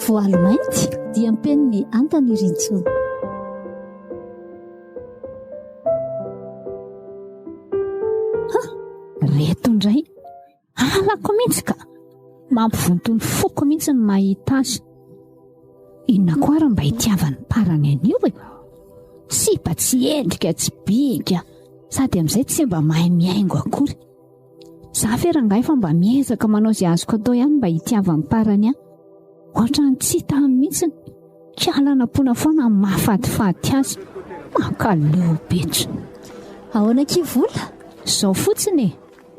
Voaly mainty diam-penin'i Antanirintsoa. Ha! Reto indray! Halako mihitsy ka! Mampivonto ny foko mihitsy ny mahita azy. Inona koa ary mba itiavan'ny parany an'io e? Sipa tsy endrika, tsy bika, sady amin'izay tsy mba mahay mihaingo akory. Za ve rangahy fa mba miezaka manao izay azoko atao ihany mba hitiavan'ny parany ahy. Ohatran'ny tsy hitany mihitsy. Kiala nampoina foana ny mahafatifaty azy. Mankaleo be tsy. Ahoana akia vola? Izao fotsiny e!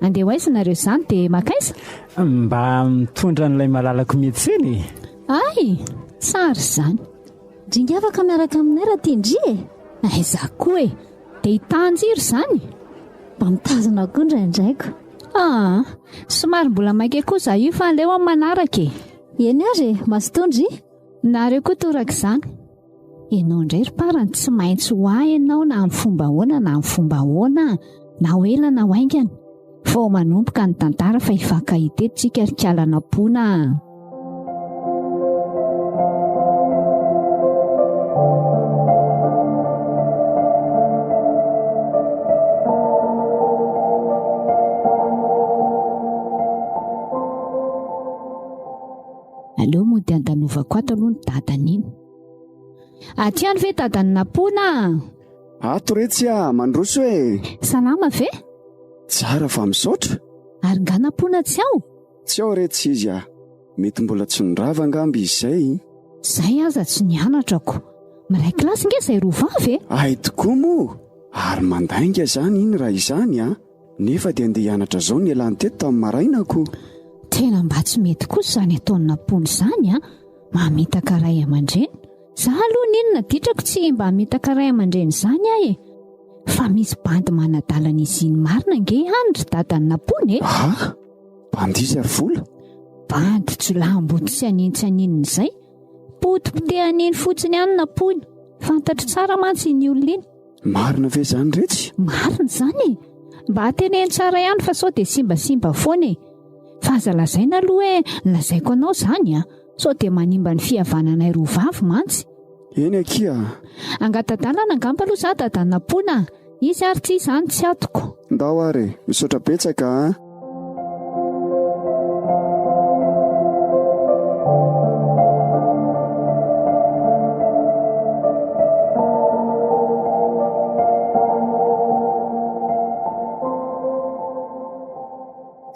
Andeha ho aiza nareo izany dia makaiza? Mba mitondra an'ilay malalako miantsena e! Hay! Tsara izany. Dringa afaka miaraka aminay raha tian-dry e! Aiza koa e! Dia hitanjiro izany? Mba mitazona koa indraindray ko. Aa! Somary mbola maika koa izaho io fa aleo amin'ny manaraka e! Eny ary e! Mazotoa ndry! Nareo koa torak'izany. Ianao indray ry parany tsy maintsy ho ahy ianao na amin'ny fomba ahoana na amin'ny fomba ahoana, na ho ela na ho haingana. Vao manomboka ny tantara fa hifankahita eto tsika ry kala Nampoina a! Aleo mody andalovako ato aloha ny dadany iny. Aty ihany ve dadan'i Nampoina a? Ato re tsy a, mandroso e! Salama ve? Tsara fa misaotra. Ary nga Nampoina tsy ao? Tsy ao re tsy izy a! Mety mbola tsy nirava angamba izy izay. Zay aza tsy nianatra ko. Miray kilasy nge zay roa vavy e! Hay tokoa moa! Ary mandainga izany iny raha izany a! Nefa dia andeha hianatra zao nialany teto tamin'ny maraina ko. Tena mba tsy mety kosa izany ataon'i Nampoina izany a! Mamitaka ray aman-dreny. Za aloha n'inona ditrako tsy mba hamitaka ray aman-dreny izany aho e! Fa misy bandy manadala an'izy iny marina ange any ry dadan'i Nampoina e! Ah! Bandy iza ry vola? Bandy jiolahimboto tsy hanintsy haninona izay. Potipotehany iny fotsiny ihany Nampoina. Fantatro tsara mantsy iny olona iny. Marina ve izany retsy? Marina izany e! Mba teneno tsara ihany fa sao dia simbasimba foana e! Fa aza lazaina aloha hoe nolazaiko anao izany a! Sao dia manimba ny fihavananay roa vavy mantsy. Eny akia a! Angata-dalana angamba aloha za dadanampoina a! Izy ary tsy izany tsy atoko. Ndao ary e! Misaotra betsaka a!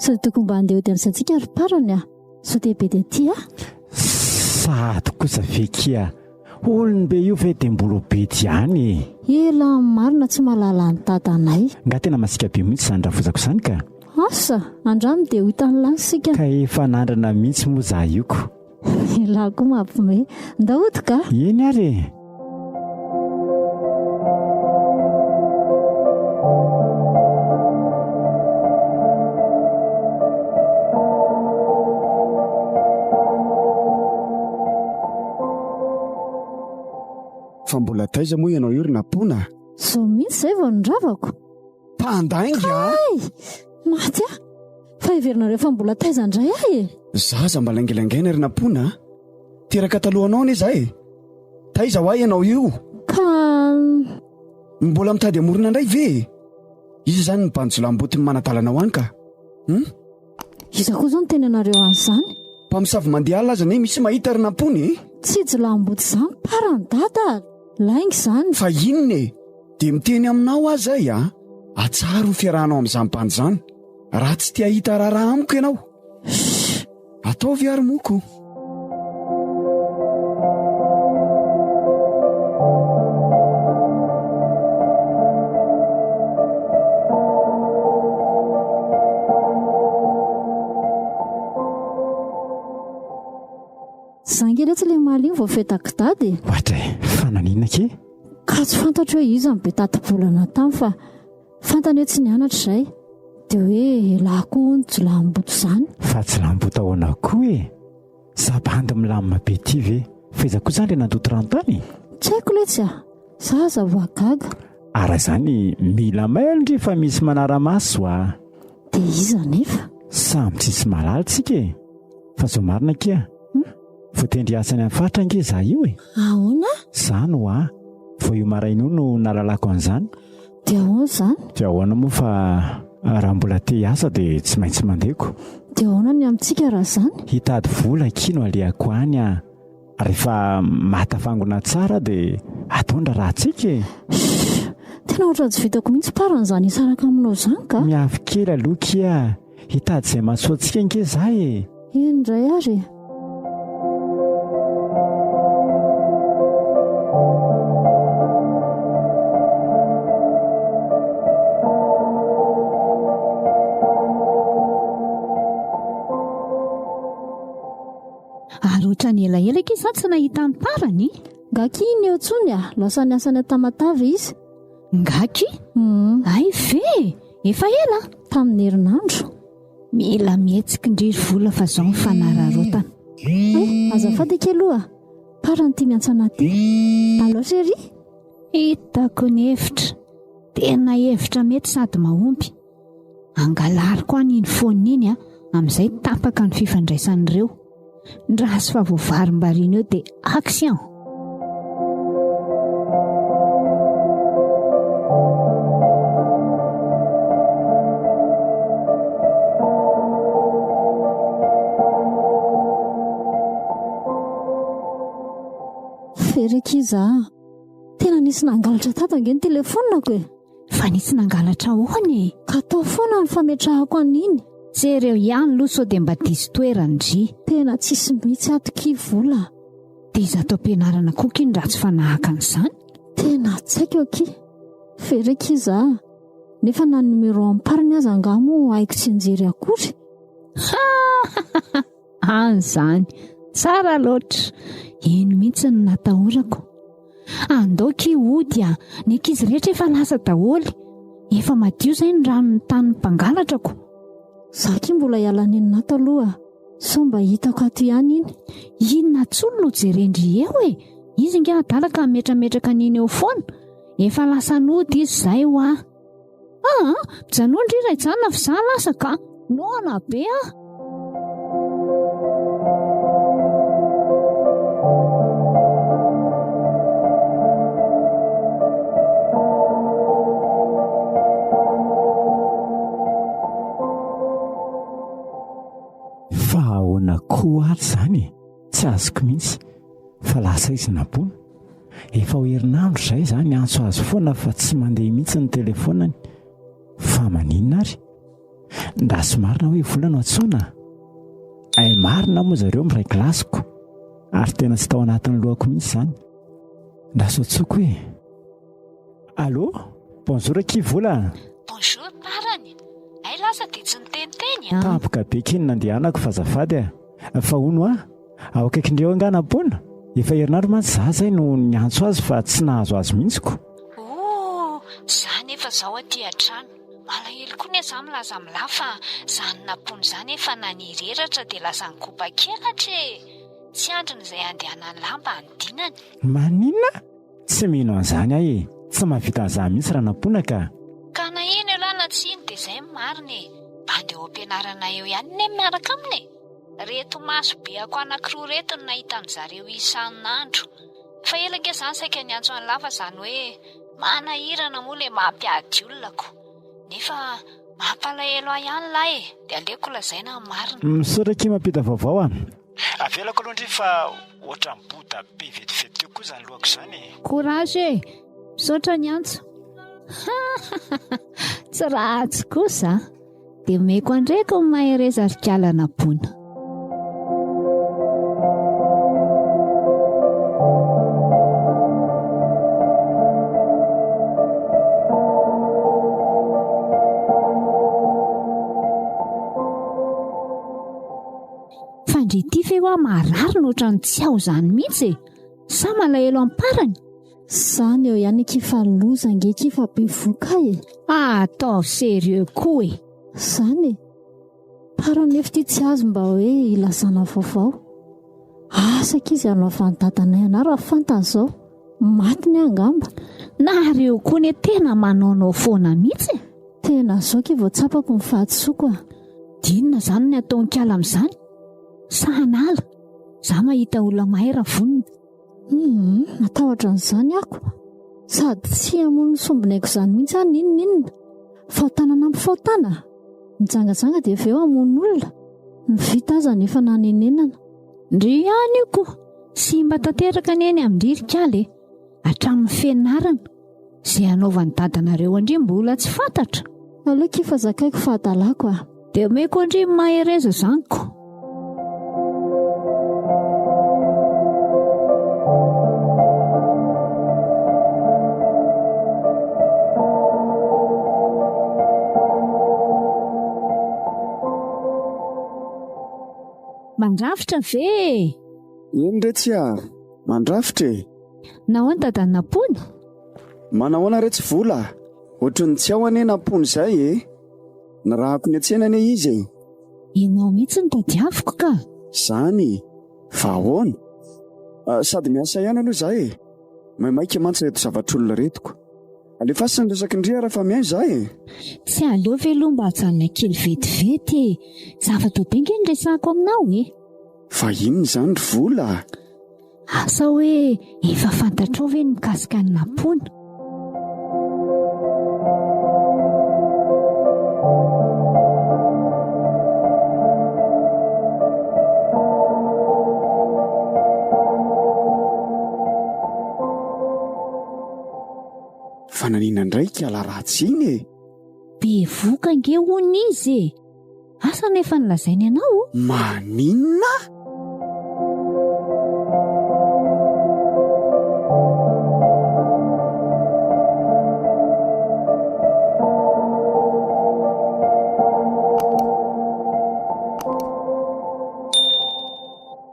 Sao dia tokony mba handeha hody amin'izay antsika ry parany a! Sao dia be dia tia? Sady kosa ve kia olom-be io ve dia mbola ho bedy ihany e? Ela marina tsy mahalala ny dadanay. Nga tena masiaka be mihitsy izany rafozako izany ka? Asa, andramo dia ho hitan'ny lany isika. Ka efa nandrana mihitsy moa za io ko. Elah koa mampime. Ndao hody ka. Eny ary e. Fa mbola taiza moa ianao io ry Nampoina a? Zao mihitsy izay vao noravako. Mpandainga a! Hay! Maty aho! Fa heverinareo fa mbola taiza indray aho e? Zaza mba laingalaingaina ry Nampoina a! Teraka talohanao anie za e! Taiza hoa ianao io? Ka. Mbola mitady hamorona indray ve e? Iza izany ny banjiolahim-botony manadala anao any ka? Hum? Iza koa izao no teny anareo an'izany? Mpamosavy mandeha alina aza anie misy mahita ry Nampoina e! Tsy jiolahim-boto izany para ny dada a! Lainga izany. Fa inona e? Dia miteny aminao aho izay a! Atsaharo ny fiarahanao amin'izany bandy izany raha tsy te hahita raharaha amiko ianao. Shh! Ataovy ary moa ko. Za nge letsy le omaly iny vao fetako dada e. Ohatra e, fa naninona akia? Ka tsy fantatro hoe iza no be tati-bolana tany fa Fantany hoe tsy nianatra izay, dia hoe elah koa hono jiolahimboto izany. Fa jiolahimboto ahoana koa e? Za bandy milamina be ty ve? Fa iza koa izany le nandoto rano tany? Tsy haiko letsy a! Za aza mba gaga. Ary raha izany mila mailo ndry fa misy manara-maso a! Dia iza anefa? Samy tsisy mahalala tsika e! Fa zao marina akia, voatendry hiasa any amin'ny faritra ange za io e! Ahoana? Zany hoa! Vao io maraina io no nahalalako an'izany. Dia ahoana izany? Dia ahoana moa fa raha mbola te hiasa dia tsy maintsy mandeha ko. Dia ahoana ny amintsika raha izany? Hitady vola akia no alehako any a! Rehefa mahatafangona tsara dia atao ny raharahantsika e! Shh! Tena ohatran'ny tsy vitako mihitsy parany izany hisaraka aminao izany ka! Miavy kely aloha kia! Hitady izay mahasoa antsika ange za e! Eny indray ary e! Ary ohatran'ny elaela akia za tsy nahita ny parany. Nga akia iny eo intsony a, lasa niasa any Tamatave izy. Nga akia? Hum. Hay ve e! Efa ela? Tamin'ny herinandro. Mila mihetsika ndry ry vola fa zao ny fanararaotana. Hay, azafady akia aloha, parany ity miantso anah ity. Allo chérie? Hitako ny hevitra. Tena hevitra mety sady mahomby. Angalariko any iny phone iny a, amin'izay tapaka ny fifandraisan'ireo. Ndraso fa voavarimbariana eo dia action! Very ankizy a! Tena nisy nangalatra tato ange ny telefaoniko e! Fa nisy nangalatra ahoana e? Ka atao foana ny fametrahako an'iny. Jereo ihany aloha sao dia mba diso toerana ndry. Tena tsisy mihitsy ato ki vola. Dia iza ato am-pianarana koa ki ny ratsy fanahaka an'izany? Tena tsy haiko akia. Very akia za. Nefa na ny numéro amparany aza angaha moa haiko tsianjery akory. Ha! Any izany. Tsara loatra. Iny mihitsy no natahorako. Andao ki hody a! Ny ankizy rehetra efa lasa daholo. Efa madio izay ny ranon'ny tanin'ny mpangalatra ko. Za ki mbola hiala nenina ato aloha sao mba hitako ato ihany iny. Inona intsony no jeren-dry eo e? Izy nge adala ka hametrametraka an'iny eo foana. Efa lasa nody izy izay hoa. Aa, mijanona ndry raha hijanona fa za lasa ka. Noana be aho. Fa ahoana koa ary izany e? Tsy azoko mihitsy fa lasa izy Nampoina. Efa ho herinandro izay za niantso azy foana fa tsy mandeha mihitsy ny telefonany. Fa maninona ary? Ndraso marina hoe vola no antsoina? Ay marina moa zareo miray kilasiko ary tena tsy tao anatin'ny lohako mihitsy izany. Ndraso antsoiko e. Allô? Bonjour akia vola. Bonjour parany. Hay lasa dia tsy niteniteny a. Tampoka be kiny nandehanako fa azafady a. Fa hono hoa, ao akaikindreo angaha Nampoina? Efa herinandro mantsy za zay no niantso azy fa tsy nahazo azy mihitsy ko. Ooh, za nefa zao aty an-trano. Malahelo koa ne za milaza amin'lah fa zany Nampoina zany efa naniry eratra dia lasa nikopa-kelatra e! Tsy andriny izay handehanan'lah mba hanidinany. Maninona? Tsy mino an'izany aho e! Tsy mahavita an'izany mihitsy Ranampoina ka! Ka na ino elah na tsy ino dia izay no marina e! Bandy eo am-pianarana eo ihany ne miaraka aminy e! Reto maso be ako anakiroa reto no nahita an'zareo isan'andro. Fa ela ange zany saika niantso an'lah fa zany hoe manahirana moa le mampiady olona ko! Nefa mampalahelo ahy ihany lah e! Dia aleoko lazaina ny marina. Misaotra akia mampita vaovao a! Avelako aloha ndry fa ohatran'ny boda be vetivety teo koa izany lohako izany e! Courage e! Misaotra ny antso. Tsy ratsy kosa a! Dia omeko an-dreko ny mahereza ry kala Nampoina. Fa ndry ity ve hoa marary no ohatran'ny tsy ao izany mihitsy e! Sa malahelo am-parany? Zany eo ihany akia fa loza ange akia fa bevoka e! Ataovy sérieux koa e! Zany e! Parany nefa ity tsy azo mba hoe ilazana vaovao. Asa akia izay hanaovan'i dadanay anah raha fantany izao. Matiny aho angamba. Nareo koa ne tena manaonao foana mihitsy e! Tena zao ky vao tsapako ny fahadisoako a! Dia inona izany ny ataon'i kala amin'izany? Sa hanala? Za mahita olona mahay raha vonona. Humm, matahotra an'izany ako. Sady tsy hamono ny sombinaiko izany mihitsy aho n'inon'inona. Fahotana anampy fahotana? Mijangajanga dia avy eo hamono olona? Ny vita aza no efa nanenenana. Ndry ihany io ko! Simba tanteraka anie ny amin-dry ry kala e! Hatramin'ny fianarana. Izay hanaovan'ny dadanareo an-dry mbola tsy fantatra. Aleo akia fa zakaiko fa hadalako a! Dia omeko an-dry ny mahereza izany ko! Mandrafitra ve e? Eny re tsia, mandrafitra e! Nahoana dada Nampoina? Manahoana re tsy vola? Ohatran'ny tsy ao anie Nampoina izay e! Nirahako niantsena anie izy e! Ianao mihitsy no tadiaviko ka! Zany? Fa ahoana? Sady miasa ihany aloha za e! Maimaika mantsy ireto zavatr'olona ireto ko! Alefaso ny resak'i ndry ara fa mihaino za e! Tsy aleo ve aloha mba ajanona kely vetivety e! Zava-dehibe nge ny resahako aminao e! Fa inona izany ry vola? Asa hoe efa fantatrao ve ny mikasika an'i Nampoina? Fa naninona indray ikala ratsy iny e? Bevoka ange hono izy e! Asa no efa nolazainy anao? Maninona?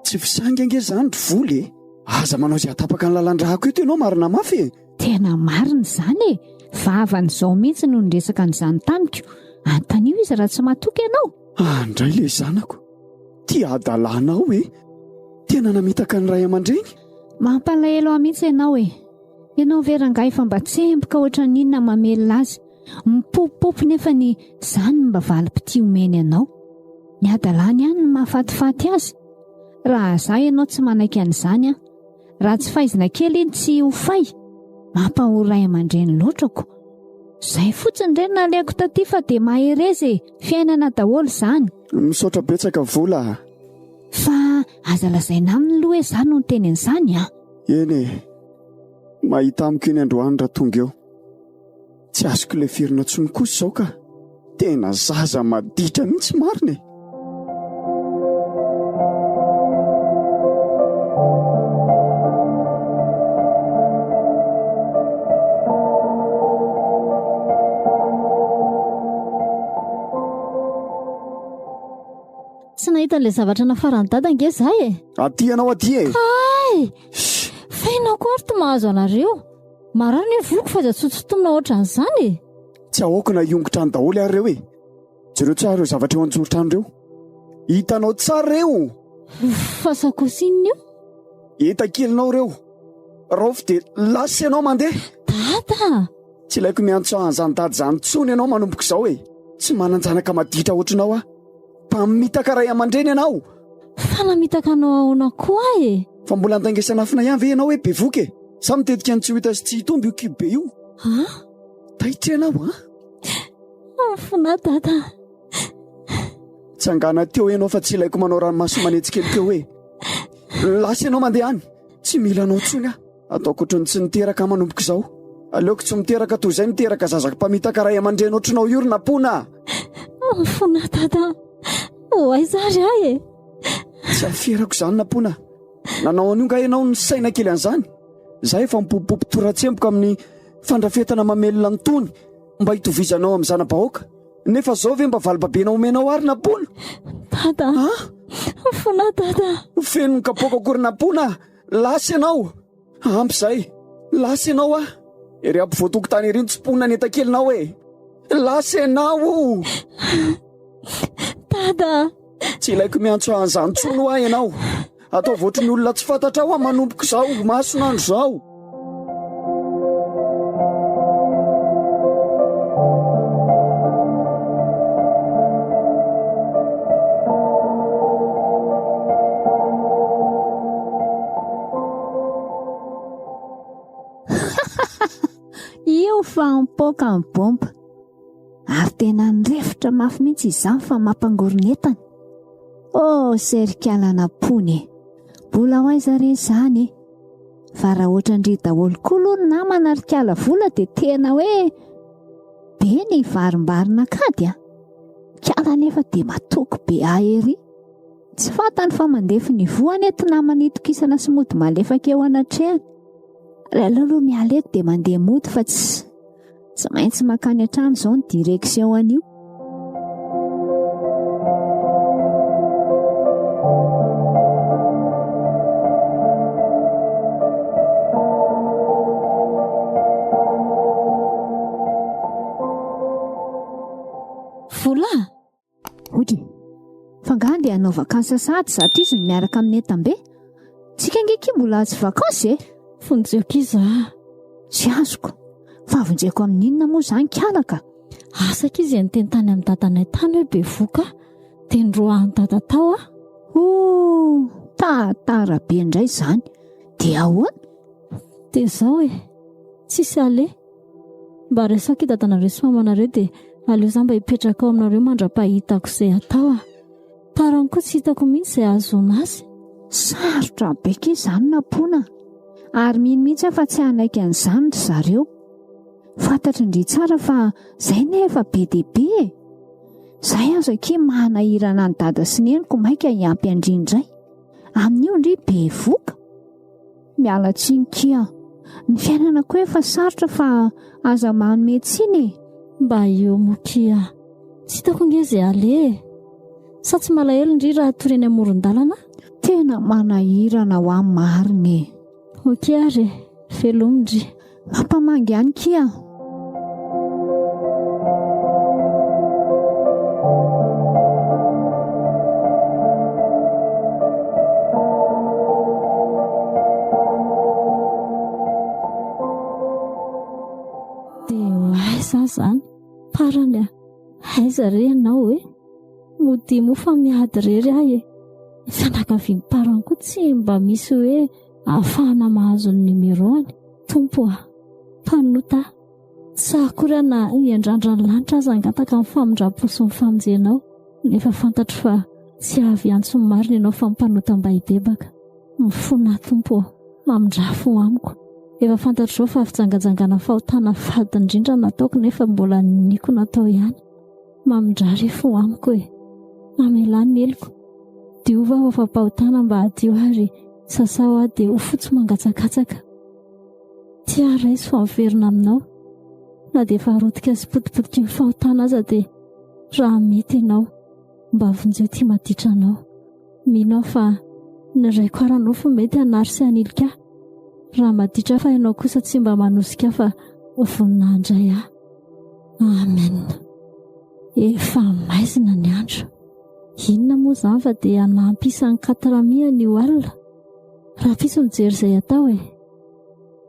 Tsy fisangy ange izany ry vola e! Aza manao izay hatapaka ny lalan-drahako eto ianao marina mafy e! Tena marina izany e! Vavany izao mihitsy no niresaka an'izany tamiko. Antanio izy raha tsy matoky ianao. Ah, ndray le zanako. Ty hadalanao e! Tena namitaka ny ray aman-dreny. Mampalahelo ahy mihitsy ianao e! Ianao ve rangahy efa mba tsemboka ohatran'ny inona mamelona azy? Mipopopopy nefa ny izany no mba valim-pitia omeny anao. Ny hadalany ihany no mahafatifaty azy. Raha za ianao tsy manaiky an'izany aho. Raha tsy faizina kely iny tsy ho fay. Mampahory ray aman-dreny loatra ko. Zay fotsiny re no nalehako taty fa dia mahereza e! Fiainana daholo izany. Misaotra betsaka vola a! Fa aza lazaina aminy aloha hoe za no niteny an'izany a! Eny e! Mahita amiko iny androany raha tonga eo. Tsy azoko leferina intsony kosa izao ka! Tena zaza maditra mihitsy marina e! Tsy nahita an'ilay zavatra nafaran'i dada ange za e! Aty ianao aty e! Hay! Fa inona koa ary ty mahazo anareo? Marary ny voloko fa aza tsotsotomina ohatran'izany e! Tsy ahoako na hiongotra any daholo ary ireo e! Jereo tsara ireo zavatra eo an-joron-trano ireo. Hitanao tsara ireo! Fa sakaosy inona io? Enta-kelinao ireo. Raofy dia lasa ianao mandeha. Dada! Tsy ilaiko miantso an'izany dada izany intsony ianao manomboka izao e! Tsy manan-janaka maditra ohatranao aho. Mpamitaka ray aman-dreny ianao! Fa namitaka anao ahoana koa aho e? Fa mbola andaingasan'afina ihany ve ianao hoe bevoka e? Sa mitetika ny tsy ho hita sy tsy hitombo io kibo be io? An? Taitra ianao an? Mifona dada. Tsangana teo ianao fa tsy ilaiko manao ranomaso manetsikely teo e. Lasa ianao mandeha any. Tsy mila anao intsony aho. Ataoko ohatran'ny tsy niteraka aho manomboka izao. Aleoko tsy miteraka toy izay miteraka zaza mpamitaka ray aman-dreny ohatranao io ry Nampoina a! Mifona dada. Ho aiza ary aho e? Tsy aferako izany Nampoina. Nanao an'io nga ianao nisaina kely an'izany? Za efa mipopopopy toratsemboka amin'ny fandrafetana mamelona ny tony mba hitovizanao amin'ny zana-bahoaka. Nefa zao ve mba valibabena omenao ary Nampoina? Dada. A? Mifona dada. Feno ny kapoaka akory Nampoina. Lasa ianao. Ampy izay. Lasa ianao ah. Ery ampovoan-tokotany ery ny tsimponina ny enta-kelinao e. Lasa ianao. Dada. Tsy ilaiko miantso an'izany intsony hoa ianao. Ataovy ohatry ny olona tsy fantatrao aho manomboka izao mason'andro izao. Io fa mipoaka ny bomba. Ary tena nirefotra mafy mihitsy izany fa mampangorona entana. Oh, serikala Nampoina e! Mbola ho aiza re izany e? Fa raha ohatran-dry daholo koa aloha ny namana ry kala vola dia tena hoe be ny varimbarina kady a! Kala nefa dia matoky be ahy ery. Tsy fantany fa mandefy ny voa anie ty namana itokisana sy mody malefaka eo anatrehany. Ary aleo aloha miala eto dia mandeha mody fa tsy tsy maintsy mankany an-trano izao ny direction an'io. Vola! Ody, fa angaha andeha hanao vacances sahady zato izy no miaraka amin'ny entam-be? Tsika ange akia mbola tsy vacances e! Vonjeo akia za! Tsy azoko, fa vonjeko amin'ny inona moa izany kala ka? Asa akia izay niteny tany amin'ny dadanay tany hoe bevoka aho, dia noroahan'i dada tao aho. Oh, tantara be indray izany, dia ahoana? Dia izao e, tsisy aleha. Mba raiso akia dadanareo sy mamanareo dia aleo za mba hipetraka ao aminareo mandra-pahitako izay atao a. Parany koa tsy hitako mihitsy izay ahazoana azy. Sarotra be akia izany Nampoina a! Ary mino mihitsy aho fa tsy hanaiky an'izany ry zareo. Fantatry ndry tsara fa izay anie efa be dia be e! Izay aza akia manahirana an'i dada sy neniko maika hiampy an-dry indray. Amin'io ndry bevoka. Miala tsiny kia. Ny fiainana koa efa sarotra fa aza manome tsiny e. Mba eo moa kia. Tsy hitako nge ze aleha e. Sa tsy malahelo ndry raha hatory eny amoron-dalana? Tena manahirana hoa marina e. Ok ary e. Velomy ndry. Mampamangy ihany kia. Dia ho aiza aho izany? Farany a! Aiza re ianao e? Modia moa fa miady irery aho e! Ny fianakavian'i Parany koa tsy mba misy hoe ahafahana mahazo ny numéro-ny. Tompo a! Mpanota aho. Tsy sahy akory aho na hiandrandra ny lanitra aza hangataka ny famindram-po sy ny famonjenao, nefa fantatro fa tsy avy hiantso ny marina ianao fa ny mpanota mba hibebaka. Mifona aho Tompo ô! Mamindrà fo amiko. Efa fantatro izao fa fijangajangana fahotana fady indrindra no nataoko nefa mbola niniako natao ihany. Mamindrà re fo amiko e! Mamelà ny heloko. Diova aho afa-pahotana mba hadio ary sasao aho dia ho fotsy mangatsakatsaka. Tia ahy raiso fa miverina aminao. Na dia efa rotika sy potipotiky ny fahotana aza dia raha mety ianao mba vonjeo ity maditra anao. Mino aho fa ny raiko ara-nofo mety hanary sy hanilika ahy. Raha maditra aho fa ianao kosa tsy mba manosika ahy fa vonona handray ahy. Amen. Efa maizina ny andro. Inona moa izany fa dia hanampy isan'ny quatre mi anio alina. Rahampitso mijery izay atao e.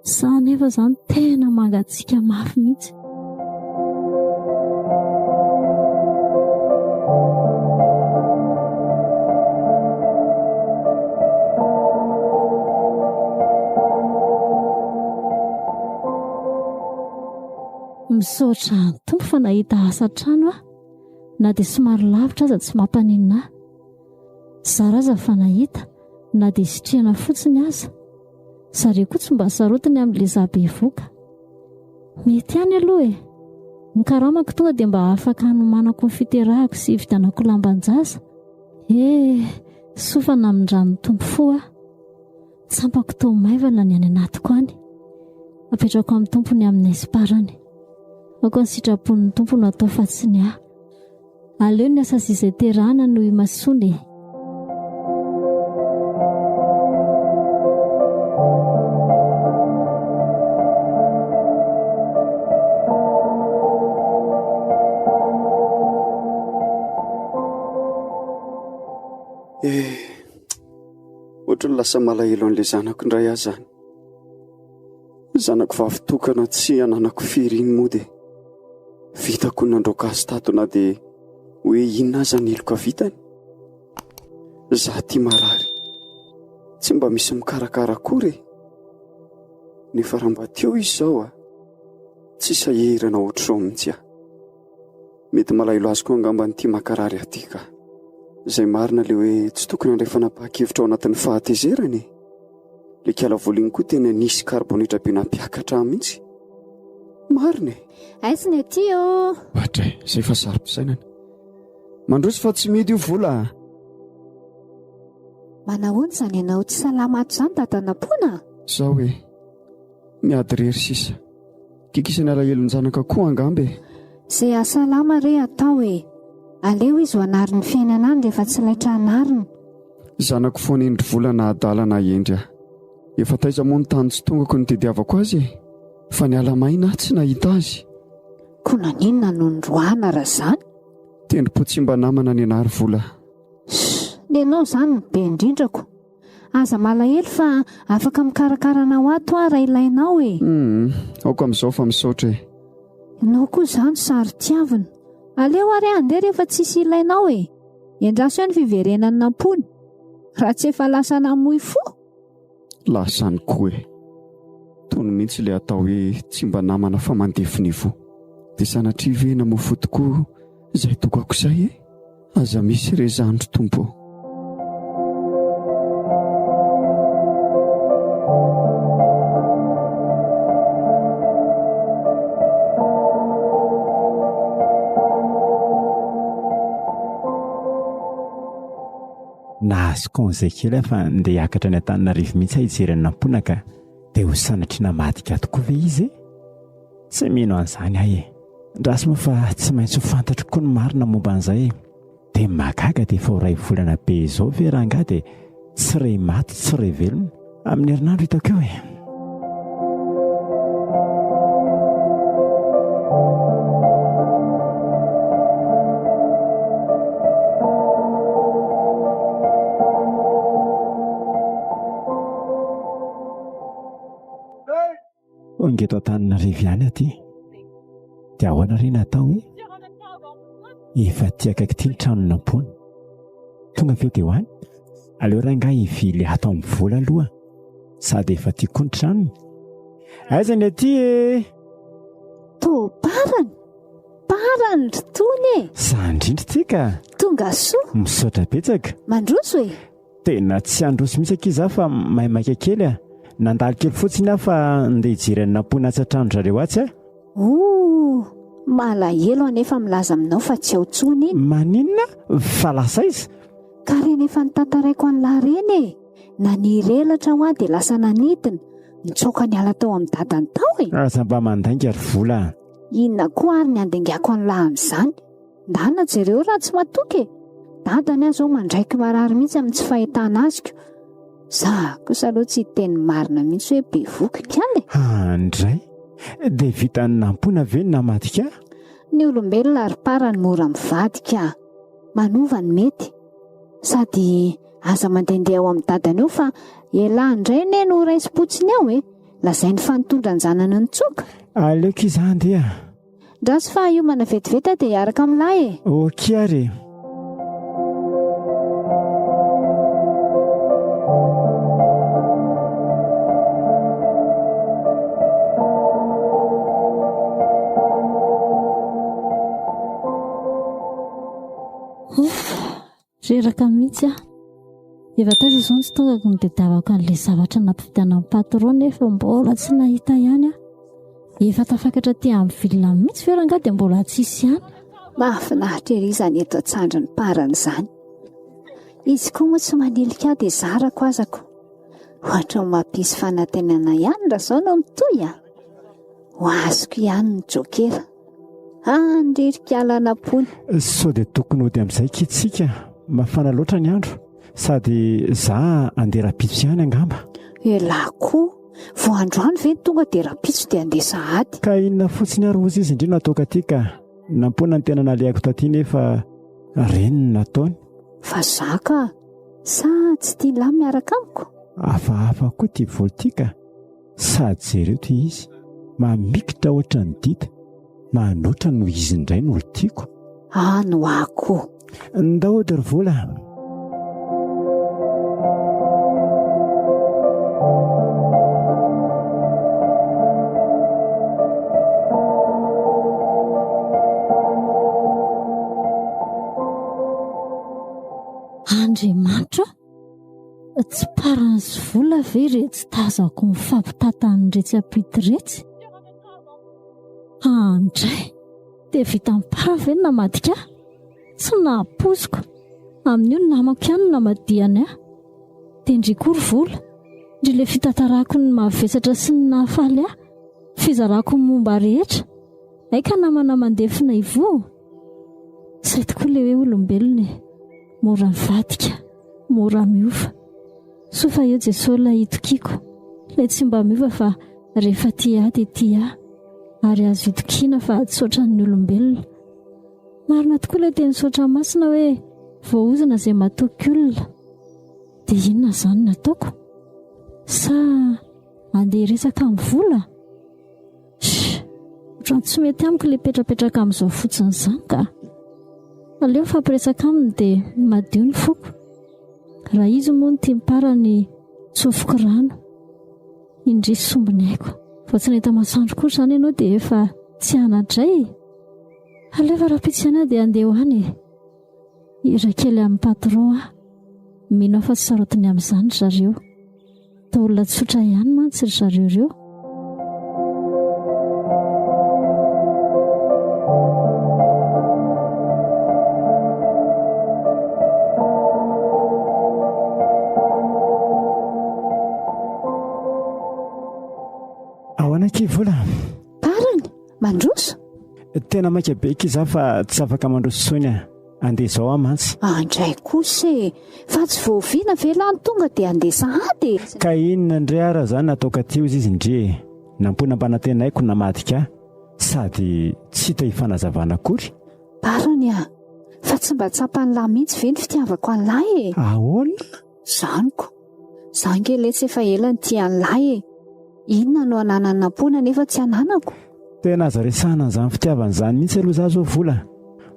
Za anefa izany tena mangatsiaka mafy mihitsy. Misaotra ny Tompo fa nahita asa trano aho. Na dia somary lavitra aza tsy mampaninona ahy. Zara aza fa nahita na dia isitrihana fotsiny aza. Zareo koa tsy mba sarotiny amin'ilay za bevoka. Mety ihany aloha e! Ny karamako tonga dia mba afaka hanomanako ny fiterahako sy hividianako lamban-jaza. Eh! Soa fa namindran'ny Tompo fo aho. Tsampako toa maivana ny any anatiko any. Apetrako amin'ny Tompo ny aminay sy parany. Aoka ny sitrapon'ny Tompo no atao fa tsy ny ahy. Aleo ny asa sy izay terahana no imasoana e. Eh, ohatran'ny lasa malahelo an'ilay zanako indray aho izany. Zanako vavy tokana tsy ananako firy iny moa dia vitako ny nandroaka azy tato na dia hoe inona aza ny heloka vitany. Za aty marary, tsy mba misy mikarakara akory e. Nefa raha mba teo izy izao a. Tsy sahirana ohatr'izao mihitsy aho. Mety malahelo azy koa angamba ity mankarary ahy ity ka. Izay marina le hoe tsy tokony handray fanapahan-kevitra ao anatin'ny fahatezerana e. Le kiala voly iny koa tena nisy karibonetra be nampiakatra ahy mihitsy. Marina e. Aiza ny aty ô? Ohatra e, izay fa saro-pisainana. Mandroso fa tsy mihidy io vola a. Manahoana izany ianao tsy salama ato izany Dadanampoina a? Zao e. Miady irery sisa. Kikisana alahelon-janaka koa angamba e. Ze hasalama re atao e. Aleo izy ho anarin'ny fiainana any rehefa tsy laitra anarina. Zanako foana iny ry vola na adala na hendry aho. Efa taiza moa ny tany tsy tongako nitediavako azy e. Fa niala maina aho tsy nahita azy. Koa naninona no noroahana raha zany? Tendrim-po tsy mba namana ny anah ry vola. Shh! Nenao zany no be indrindrako. Aza malahelo fa afaka mikarakara anao ato aho raha ilainao e! Humm, aoka amin'izao fa misaotra e! Ianao koa izany saro-tiavina. Aleo ary handeha rehefa tsisy ilainao e! Endraso eo ny fiverenan'i Nampoina, raha tsy efa lasa namoy fo! Lasa any koa e! Tony mihitsy ilay atao hoe tsy mba namana fa mandefy ny voa. Dia sanatria ve namoy fo tokoa izay tokako izay e? Aza misy re zany ry Tompo ô. Nahazo congé kely aho fa ndeha hiakatra any Antananarivo mihitsy aho hijery an'i Nampoina ka. Dia ho sanatria namadika tokoa ve izy e? Tsy mino an'izany aho e. Andraso moa fa tsy maintsy ho fantatro koa ny marina momba an'izay e. Dia mahagaga dia efa ho iray volana be izao ve rangahy dia tsy re maty tsy re velona. Amin'ny herinandro hitako eo e. Tonga eto Antananarivo ihany aty. Dia ahoana re ny atao e? Efa aty akaiky ity ny tranon'Ampoina. Tonga ve dia ho any? Aleo rangahy hivily ato amin'ny vola aloha. Sady efa aty koa ny tranony. Aiza ny aty e? Toa parany! Parany ry Tony e! Za indrindra ity ka! Tonga soa! Misaotra betsaka! Mandroso e! Tena tsy handroso mihitsy akia za fa maimaika kely a! Nandalo kely fotsiny aho fa ndeha hijery an'i Nampoina atsy an-tranon-dry zareo atsy a! Ooh! Malahelo aho nefa milaza aminao fa tsy ao intsony iny. Maninona? Fa lasa aiza? Ka reny efa notantaraiko an'lah reny e! Naniry elatra hoa dia lasa nanidina, nitsoaka niala tao amin'ny dadany tao e! Aza mba mandainga ry vola a! Inona koa ary ny handaingako an'lah amin'izany? Ndana jereo raha tsy matoky e! Dadany aho zao mandraiky marary mihitsy amin'ny tsy fahitana azy ko! Za kosa aloha tsy hiteny marina mihitsy hoe bevoky kala e! Haa ndray! Dia vitan'ny nampoina ve ny namadika ahy? Ny olombelona ry parany mora mivadika a! Manova ny mety. Sady aza mandehandeha ao amin'ny dadany ao fa elah indray anie no raisim-potsiny ao e! Lazainy fa nitondra an-janany nitsoaka. Aleoko iza handeha. Ndraso fa hiomana vetivety aho dia hiaraka amin'lahy e! Ok ary e! Ouf! Reraka mihitsy aho. Efa taiza izao no tsy tongako nitadiavako an'ilay zavatra nampividianan'ny patron nefa mbola tsy nahita ihany aho. Efa tafakatra aty amin'ny ville mihitsy ve rangahy dia mbola tsisy ihany? Mahafinaritra ery izany eto an-tsandrin'ny parany izany. Izy koa moa tsy manilika ahy dia zarako azako. Ohatran'ny mampisy fanantenana ihany raha izao no mitohy a! Ho azoko ihany ny jokera. Handririka alanam-pony. Sao dia tokony hody amin'izay ki tsika? Mafana loatra ny andro. Sady za andeha rapitso ihany angamba. Elah koa. Vao androany ve ny tonga dia rapitso dia andeha sahady. Ka inona fotsiny ary hozy izy indry no ataoko aty ka. Nampoina ny tena nalehako taty nefa reny no nataony. Fa za ka. Sa tsy tian'lah miaraka amiko? Hafahafa koa ity volo ity ka. Sady jereo ty izy, mamikitra ohatran'ny dita, manoatra noho izy indray no tiako. Any ho ahy koa. Ndao hody ry vola. Andriamanitra ô! Tsy parany sy vola ve iretsy tazako mifampitantana iretsy ampita iretsy? Andray! Dia vitan'ny para ve ny namadika ahy? Tsy nahapoiziko. Amin'io ny namako ihany no namadihany ahy. Dia ndry koa ry vola, ndry ilay fitantarako ny mavesatra sy ny nahafaly ahy, fizarako ny momba rehetra. Hay ka namana mandefona ivoho. Izay tokoa ilay hoe olombelona e. Mora mivadika, mora miova. Soa fa eo Jesoa ilay itokiako, ilay tsy mba miova fa rehefa tia ahy dia tia ahy, ary azo itokiana fa tsy ohatran'ny olombelona. Marina tokoa ilay teny soratra masina hoe voaozona izay matoky olona. Dia inona izany no ataoko? Sa andeha hiresaka amin'ny vola? Sh! Ohatran'ny tsy mety amiko ilay mipetrapetraka amin'izao fotsiny izany ka. Aleo mifampiresaka aminy dia madio ny foko. Raha izy moa no tiam-parany tsofiko rano. Indrisy sombiny aiko. Vao tsy nahita masoandro koa izany ianao dia efa tsy hanadray e! Alefa rahampitso ihany aho dia handeha ho any e! Hira kely amin'ny patron aho. Mino aho fa tsy sarotiny amin'izany ry zareo. Toa olona tsotra ihany mantsy ry zareo ireo. Ahoana akia vola? Parany, mandroso? Tena maika be akia za fa tsy afaka mandroso intsony a. Andeha izao aho mantsy. Andray kosa e! Fa tsy voaviana ve lahy no tonga dia andeha sahady e? Ka inona indray ara zany nataoko aty hozy izy ndry e? Namponampanantenaiko namadika ahy sady tsy hita hifanazavana akory. Parany a! Fa tsy mba tsapan'lah mihitsy ve ny fitiavako an'lah e? Ahoana? Zany ko! Za nge letsy efa ela nitia an'lah e! Inona no ananan'i Nampoina nefa tsy ananako? Tena aza resahana an'izany fitiavana izany mihitsy aloha za zao Vola.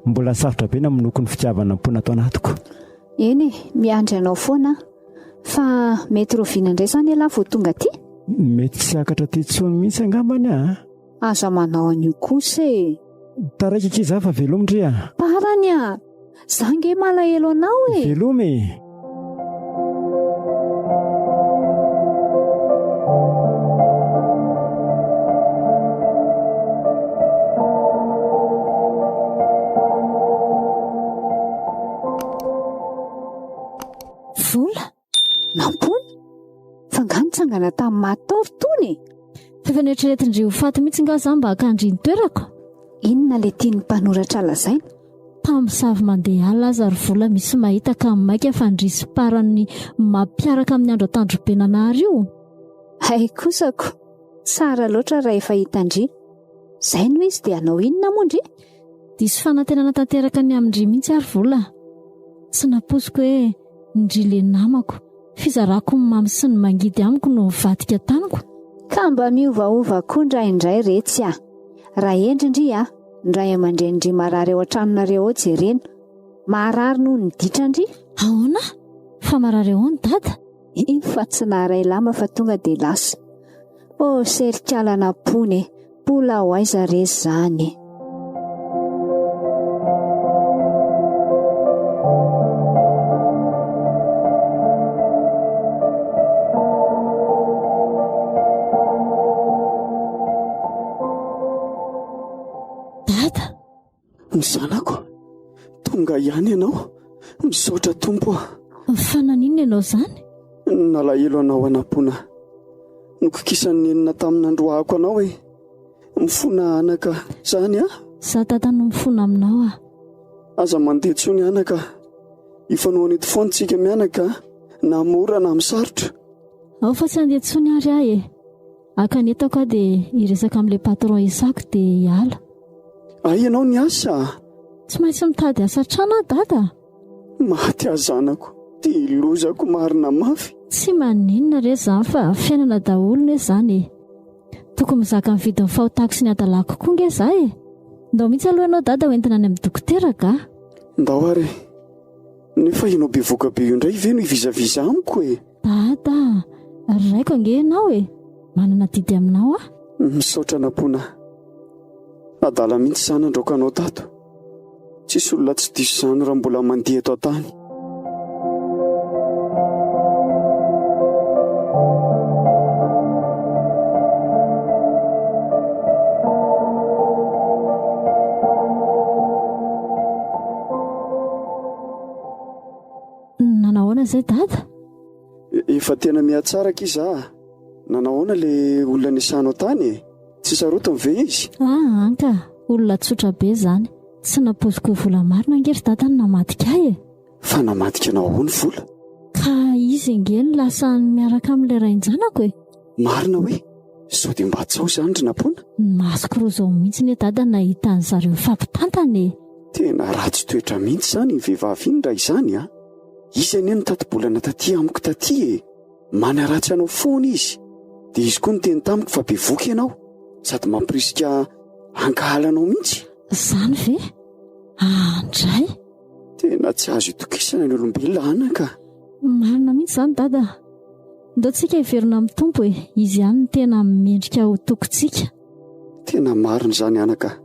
Mbola sarotra be ny hamonoako ny fitiavana Nampoina ato anatiko. Eny e, miandry anao foana aho. Fa mety rahoviana indray izany ialahy vao tonga aty? Mety tsy hiakatra aty intsony mihitsy angambany aho. Aza manao an'io kosa e! Taraiky akia za fa velomy ndry a! Parany a! Za nge malahelo anao e! Velomy e! Vola? Nampoina? Fa nga nitsangana tamin'ny maty tao ry Tony e? F'efa noeritreretin-dry ho faty mihitsy nga za mba haka an-dry ny toerako? Inona le tian'ny mpanoratra lazaina? Mpamosavy mandeha alina aza ry vola misy mahita ka maika fa ndry sy parany mampiaraka amin'ny andro antandrobe nanahary io. Hay kosa ko! Tsara loatra raha efa hitan-dry. Zay no izy dia hanao inona moa ndry? Diso fanantenana tanteraka ny amin-dry mihitsy aho ry vola. Tsy nampoiziko hoe ndry le namako, fizarako ny mamy sy ny mangidy amiko no nivadika tamiko. Ka mba miovaova koa indraindray retsy a! Raha hendry ndry a! Ny ray aman-drenin-dry marary ao an-tranonareo ao jerena. Marary noho ny ditran-dry. Ahoana? Fa marary ahoana dada? Iny fa tsy naharay lamba fa tonga dia lasa. Oh serikala Nampoina e! Mbola ho aiza re izany e? Dada! Ny zanako, tonga ihany ianao. Misaotra Tompo a. Fa naninona ianao izany? Nalahelo anao anampoana. Nokikisan'ny nenina tamin'ny nandroahako anao e. Mifona anaka izany a. Za dada no mifona aminao a. Aza mandeha intsony anaka. Hifanohana eto foana tsika mianaka na mora na amin'ny sarotra. Ao fa tsy handeha intsony ary aho e. Haka ny entako aho dia hiresaka amin'ilay patron Isako dia hiala. Hay ianao niasa? Tsy maintsy mitady asa hatrany aho dada. Maty aho zanako, ty lozako marina mafy. Tsy maninona re izany fa fiainana daholo ne izany e. Tokony mizaka ny vidin'ny fahotako sy ny hadalako koa nge za e. Ndao mihitsy aloha ianao dada ho entina any amin'ny dokotera ga. Ndao ary e. Nefa ianao bevoka be io indray ve no hivizaviza amiko e? Dada a! Raiko ange ianao e! Manana adidy aminao aho. Misaotra Nampoina a! Adala mihitsy izaho nandraoka anao tato. Tsisy olona tsy diso izany raha mbola mandeha eto an-tany. Ahoana izay dada? Efa tena mihatsara akia za a! Nanao ahoana le olona niasanao tany e? Tsy sarotiny ve izy? Ah anka, olona tsotra be izany. Tsy nampoiziko ho vola marina ange ry dada no namadika ahy e! Fa namadika anao ahoana vola? Ka izy ange no lasa miaraka amin'ilay rain-janako e! Marina hoe? Sao dia mba tsao izany ry Nampoina? Ny masoko roa izao mihitsy anie dada nahita an'zareo nifampitantana e! Tena ratsy toetra mihitsy izany iny vehivavy iny raha izany a! Izy anie nitati-bolana taty amiko taty e! Manaratsy anao foana izy. Dia izy koa niteny tamiko fa bevoka ianao. Sady mampirisika hankahala anao mihitsy. Izany ve? Andray! Tena tsy azo itokisana ny olombelona anaka. Marina mihitsy izany dada. Ndao tsika hiverina amin'ny Tompo e. Izy ihany no tena mendrika ho tokintsika. Tena marina izany anaka.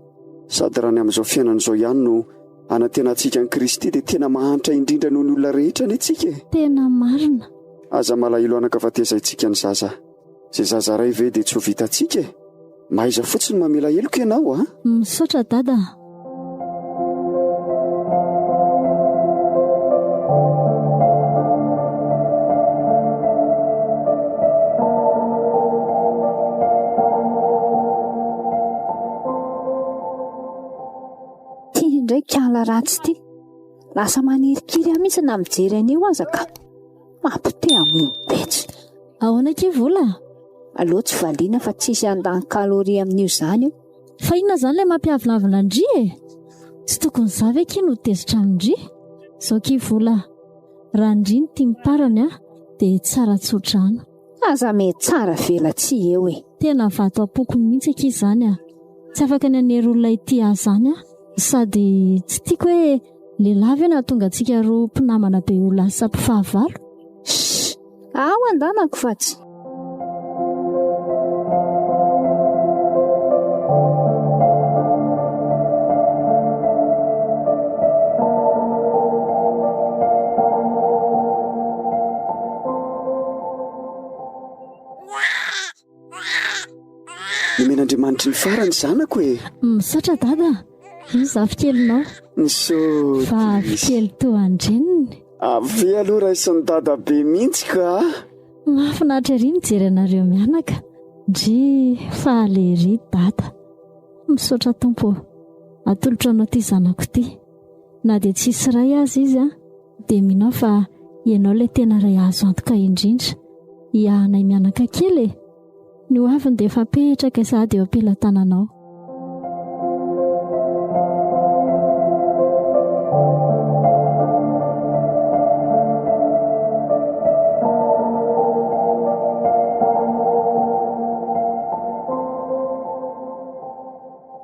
Sady raha ny amin'izao fiainana izao ihany no anantenantsika an'i Kristy dia tena mahantra indrindra noho ny olona rehetra anie tsika e. Tena marina. Aza malahelo anaka fa tezaintsika ny zaza. Izay zaza ray ve dia tsy ho vitantsika e. Mahaiza fotsiny mamela heloka ianao a. Misaotra dada a. Ty indray kala ratsy ty. Lasa manirikiry ahy mihitsy na mijery an'io aza ka. Mampite hamono petsy. Ahoana akia Vola? Aleo tsy valiana fa tsisy handany calorie amin'io izany io. Fa inona izany ilay mampiavonavona an-dry e? Tsy tokony za ve akia no tezitra amin-dry? Zao akia Vola, raha ndry no tia miparany a, dia tsara tso-drano. Aza mihatsara velatsihy eo e! Tena vato am-poko mihitsy akia izany a! Tsy afaka ny hanery olona hitia ahy izany aho. Sady tsy tiako hoe lehilahy ve nahatonga antsika roa mpinamana be ho lasa mpifahavalo? Shh! Ao andanako fa tsy. Nomen'Andriamanitry ny farany zanako e. Misaotra dada. Io zafikelinao. Misaotra. Vavikely toa an-dreniny. Avy aloha raisin'i dada be mihitsy ka. Mahafinaritra ery mijery anareo mianaka. Ndry faly ery dada. Misaotra Tompo ô. Atolotro anao ity zanako ity. Na dia tsisy ray aza izy an. Dia mino aho fa ianao ilay tena ray azo antoka indrindra. Hiahanay mianaka kely e! Ny ho aviny dia efa apetraka sahady eo am-pelatananao.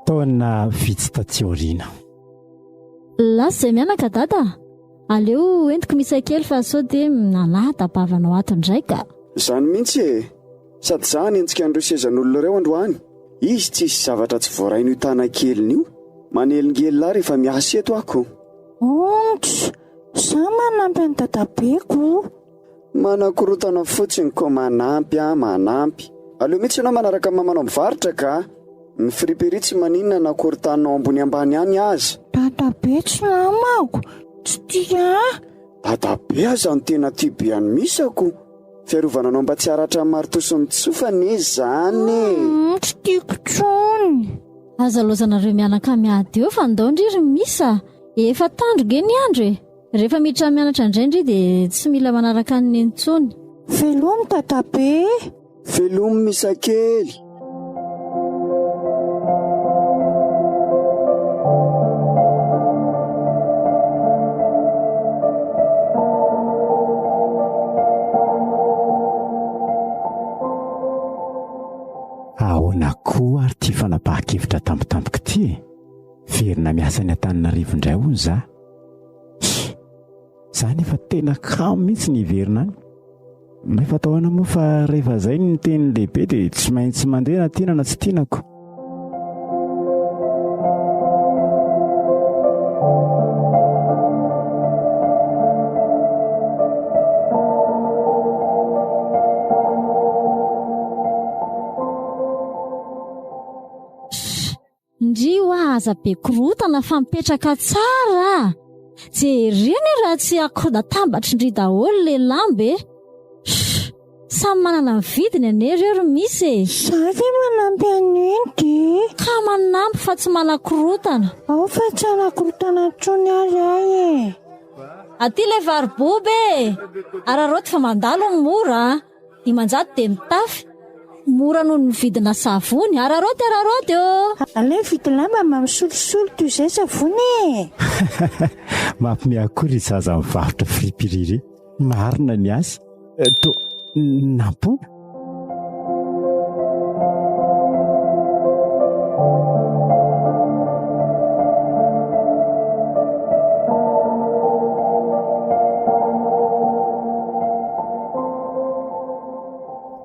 Taona vitsy taty aoriana. Lasa izay mianaka dada a! Aleo entiko misa kely fa sao dia nanada-bavanao ato indray ka. Izany mihitsy e! Sady za hanenjika an'ireo sezan'olona ireo androany. Izy tsisy zavatra tsy voarain'io tanan-keliny io. Manelingelina ahy rehefa miasa eto aho ko. Onitra! Za manampy an'i dadabeko o! Manakorontana fotsiny ko manampy ah manampy. Aleo mihitsy ianao manaraka ny mamanao mivarotra ka. Ny friperie tsy maninona na korontaninao ambony ambany any aza. Dadabe tsy namako, tsy tia ahy. Dadabe aza no tena tia be an'i Misa ko. Fiarovana anao mba tsy haratra ny maritoa sy ny tsofa anie izany e. Humm tsy tiako tsony. Aza laozanareo mianaka miady eo fa ndao ndry ry Misa a! Efa tandro nge ny andro e! Rehefa miditra mianatra indray ndry dia tsy mila manaraka an'i Neny intsony. Velomy dadabe e! Velomy Misa kely! Ahoana koa ary ity fanapahan-kevitra tampotampoka ity e? Verina miasa any Antananarivo indray hono za. Za nefa tena kamo mihitsy ny hiverina any. Nefa atao ahoana moa fa rehefa zay ny teny lehibe dia tsy maintsy mandeha na tiana na tsy tiana ko. Ndry hoa aza be korotana fa mipetraka tsara a! Jereo anie raha tsy akoho natambatry ndry daholo le lamba e! Shh! Samy manana ny vidiny anie reo ry Misa e! Za ve manampy an'iny de? Ka manampy fa tsy manakorotana. Ao fa tsy hanakorotana intsony ary ahy e! Aty le vary boba e! Araraoty fa mandalo ny mora a! 500 dia mitafy. Mora noho ny vidina savony. Araraoty araraoty ô! Aleo hividy lamba mba misolosolo toy izay savony e! Mampime akory ry zaza mivarotra fripiry ry. Marina ny azy. Toa nampoina.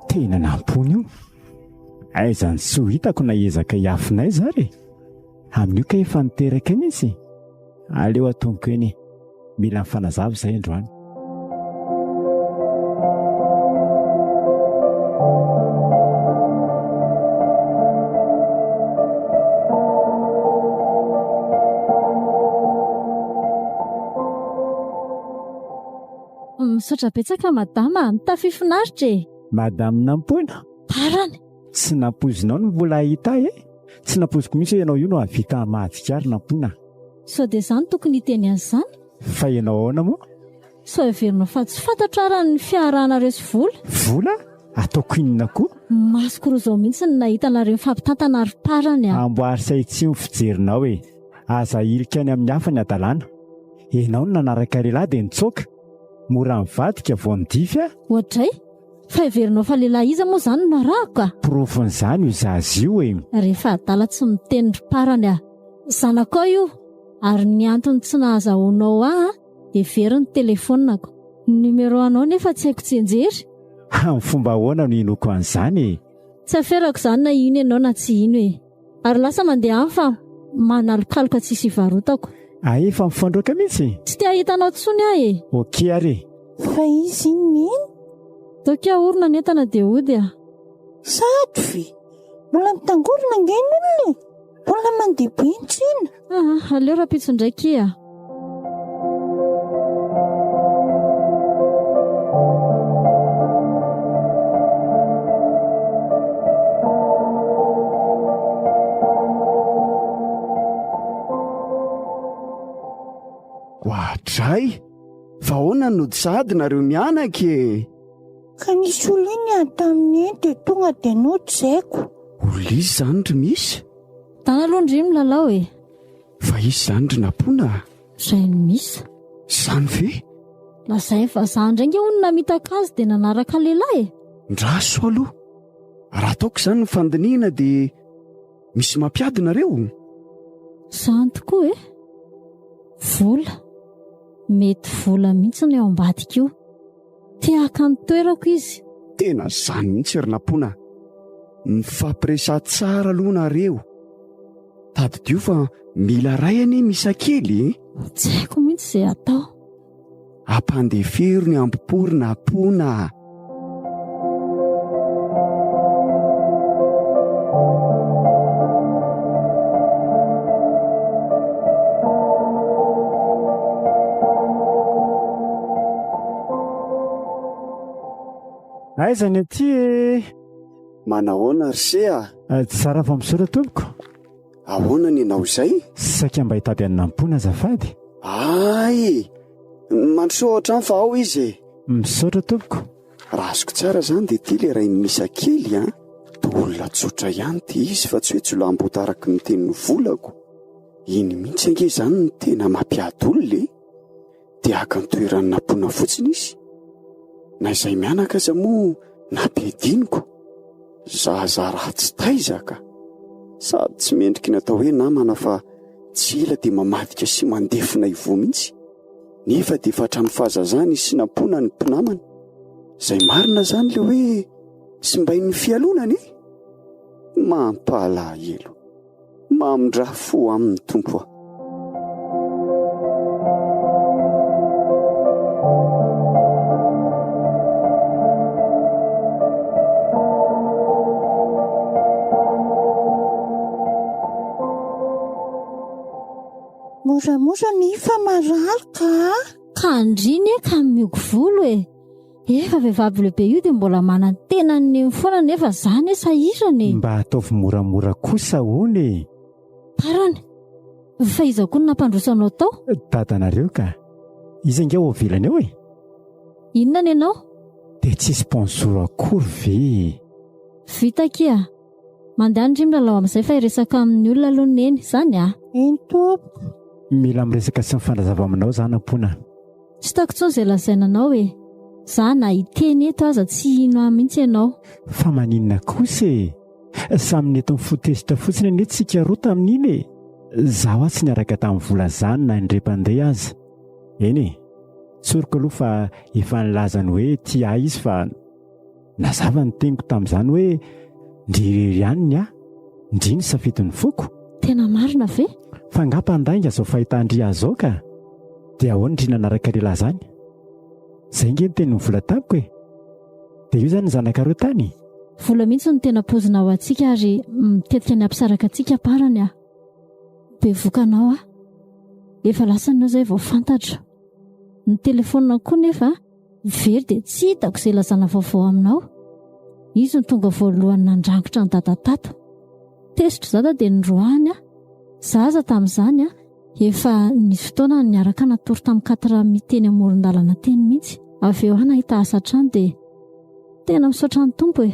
Tena nampoina io. Aiza ny soa hitako na hiezaka hiafina aiza ary e. Amin'io kay efa niteraka iny izy. Aleo atoniko eny e. Mila mifanazava izay androany. Misaotra betsaka madama, mitafy finaritra e. Madame Nampoina. Parany. Tsy nampoizinao ny mbola hahita ahy e? Tsy nampoiziko mihitsy hoe ianao io no hahavita hamadika ahy ry Nampoina. Sao dia izaho no tokony hiteny an'izany? Fa ianao ahoana moa? Sao heverinao fa tsy fantatro ara ny fiarahanareo sy Vola? Vola? Ataoko inona koa? Masoko roa izao mihitsy no nahita anareo nifampitantana ry Parany a! Amboary sy ahitsio ny fijerinao e! Aza ahilika any amin'ny hafa ny hadalana. Ianao no nanaraka lehilahy dia nitsoaka. Mora mivadika vao nidify a! Oadray! Fa heverinao fa lehilahy iza moa izany no arahako a? Porofon'izany io zaza io e! Rehefa adala tsy miteny ry Parany a! Zanakao io, ary ny antony tsy nahazahoanao ahy dia very ny telefaoniko. Ny numéro anao nefa tsy haiko tsianjery. Amin'ny fomba ahoana no hinoako an'izany e? Tsy aferako izany na hino ianao na tsy hino e! Ary lasa mandeha any fa manalokaloka tsisy hivarotako. Hay efa mifandroaka mihitsy? Tsy te hahita anao intsony aho e! Ok ary e! Fa izy inona iny? Toky ahorona ny entana dia hody ah! Sady ve? Mbola mitangorona ange ny olona e! Mbola mandeha be ny tsena. Aa, aleo rahampitso indray kia. Oadray! Fa ahoana no nody sahady nareo mianaka e? Ka nisy olona iny niady tamin'i Neny dia tonga dia nody zaiko. Olona iza izany ry Misa? Dana aloha ndry milalao e. Fa iza izany ry Nampoina a? Rain'i Misa. Izany ve? Lazain'ny vazaha indray nge hono namitaka azy dia nanaraka lehilahy e. Ndraso aloha. Raha ataoko izany ny fandinihina dia misy mampiady nareo? Izany tokoa e. Vola. Mety vola mihitsy no eo ambadika io. Te haka ny toerako izy. Tena izany mihitsy ry Nampoina a! Mifampiresaha tsara aloha nareo. Tadidio fa mila ray anie Misa kely e! Tsy haiko mihitsy izay hatao. Ampandefero ny ambopo ry Nampoina a! Aiza ny aty e? Manahoana ry se a? Eh, tsara fa misaotra tompoko. Ahoana ny anao izay? Saika mba hitady an'i Nampoina azafady. Ay! Mandrosoa ao an-trano fa ao izy e. Misaotra tompoko. Raha azoko tsara izany dia ity ilay rain'i Misa kely an! Toa olona tsotra ihany ity izy fa tsy hoe jiolahimboto araka ny tenin'ny volako. Iny mihitsy ange izany no tena mampiady olona e! Dia haka ny toeran'i Nampoina fotsiny izy. Na izay mianaka aza moa nampiadiniko. Zaza ratsy taiza ka! Sady tsy mendriky ny atao hoe namana fa tsy ela dia mamadika sy mandefona ivoho mihitsy. Nefa dia efa hatramin'ny fahazazany sy nampoina ny mpinamana. Izay marina izany ilay hoe simbain'ny fialonana e! Mampalahelo. Mamindrà fo aminy Tompo a! Moramora ny fa marary ka. Ka ndry ne ka mihogo volo e. Efa vehivavy lehibe io dia mbola manantena an'i Neny foana nefa za anie sahirana e. Mba ataovy moramora kosa hono e. Parany, fa iza koa no nampandroso anao tao? Dadanareo ka. Iza ange ao avelany ao e? Inona ny anao? Dia tsisy bonjour akory ve e? Vita akia. Mandehana ndry milalao amin'izay fa hiresaka amin'ny olona aloha Neny, izany ah? Eny tompoko. Mila miresaka sy mifanazava aminao za Nampoina. Tsy hitako intsony izay lazaina anao e! Za na hiteny eto aza tsy hino ahy mihitsy ianao. Fa maninona kosa e? Samy nentin'ny fo tezitra fotsiny anie tsika roa tamin'iny e! Zaho aho tsy niaraka tamin'ny vola zany na indray mpandeha aza. Eny e! Tsoriko aloha fa efa nilaza ny hoe tia ahy izy fa nazava ny teniko tamin'izany hoe ndry irery ihany ny ahy, ndry ny safidin'ny foko. Tena marina ve? Fa angaha mpandainga izao fahitan-dry ahy izao ka! Dia ahoana ndry nanaraka lehilahy izany? Izay ange ny tenin'i Vola tamiko e! Dia io izany ny zanakareo tany? Vola mihitsy no tena poizina ho antsika ary mitetika ny hampisaraka antsika parany aho. Bevoka anao aho. Efa lasa anao izay vao fantatro. Ny telefaonina koa nefa very dia tsy hitako izay ilazana vaovao aminao. Izy no tonga voalohany nandrangitra an'i Dada tato. Tezitra Dada dia noroahany aho. Za aza tamin'izany efa nisy fotoana niaraka natory tamin'ny quatre amis teny amoron-dalana teny mihitsy. Avy eo aho nahita asa hatrany dia tena misaotra ny Tompo e!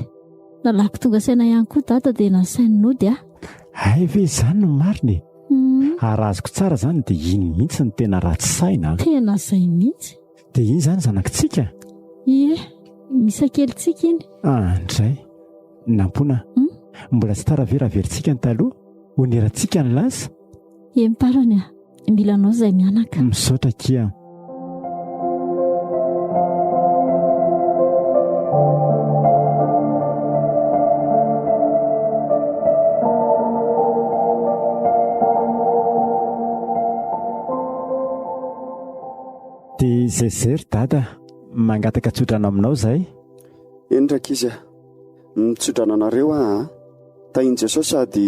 Nalako tonga saina ihany koa Dada dia nasainy nody aho. Hay ve izany no marina e? Ary raha azoko tsara izany dia iny mihitsy no tena ratsy saina an! Tena izay mihitsy. Dia iny izany zanakitsika? Ie, misa kelintsika iny. Andray, Nampoina, mbola tsy tara ve raha averintsika ny taloha? Onerantsika ny lasa? Eny parany a, mila anao izay mianaka. Misaotra akia. Dia izay izay ry dada, mangataka tsodrano aminao izahay. Eny rankizy a, mitsodrano anareo aho a. Tahin'i Jesosy sady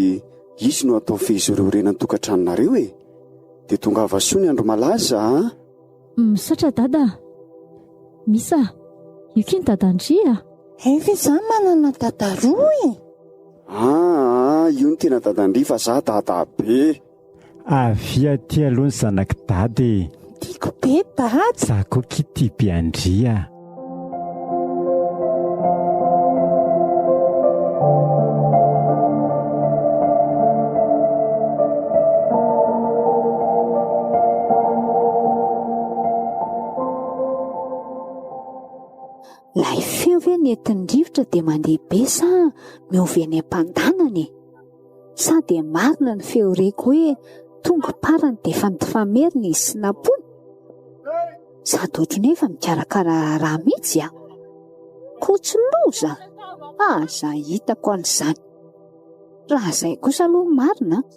Izy no atao fehizoro iorenan'ny tokantranonareo e! Dia tongava soa ny andro malaza a! Misaotra dada a! Misa, io ki ny dadan-dry a! Hay ve za manana dada roa e! Aa, io no tena dadan-dry fa za dadabe! Avia aty aloha ny zanak'i dada e! Tiako be dada! Za koa ki tia be an-dry a! Lay feo ve nentin'ny rivotra dia mandeha be sa miova eny am-pandanana e? Sa dia marina ny feo reko hoe tonga parany dia efa nifamerina izy sy Nampoina? Sady ohatran'ny hoe efa mikarakara raharaha mihitsy a! Koa tsy loza! Aza hitako an'izany! Raha izay kosa aloha marina an!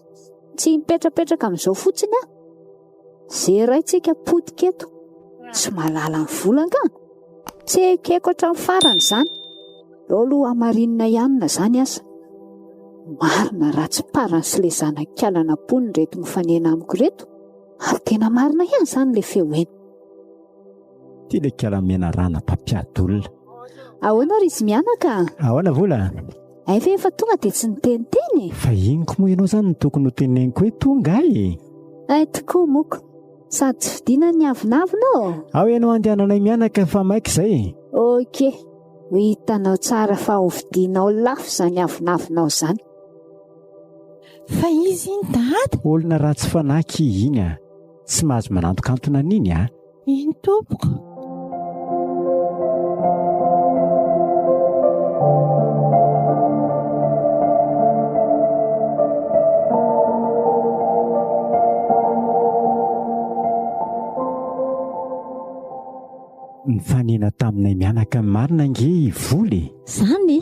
Tsy hipetrapetraka amin'izao fotsiny aho! Zeraintsika potika eto. Tsy mahalala ny vola angaha? Tsy ekeko hatramin'ny farany izany. Aleo aloha hamarinina ihany na izany aza. Marina raha tsy parany sy ilay zanak'ala namponina ireto mifanena amiko ireto. Ary tena marina ihany izany ilay feo heno. Ity ilay kala menarana mpampiady olona. Ahoana ry izy mianaka? Ahoana vola? Hay ve efa tonga dia tsy niteniteny e? Fa iny ko moa ianao izany no tokony ho teneniko hoe tonga e! Hay tokoa moko. Sady tsy fidina ny avonavona ô! Ao ianao andehananay mianaka fa maika izay e! Ok. Ho hitanao tsara fa hovidianao lafo izany avonavonao izany. Fa iza iny dada? Olona ratsy fanahy ki iny a! Tsy mahazo manantokantona an'iny a! Eny tompoko. Nifanena taminay mianaka marina ange i Vola e! Zany e!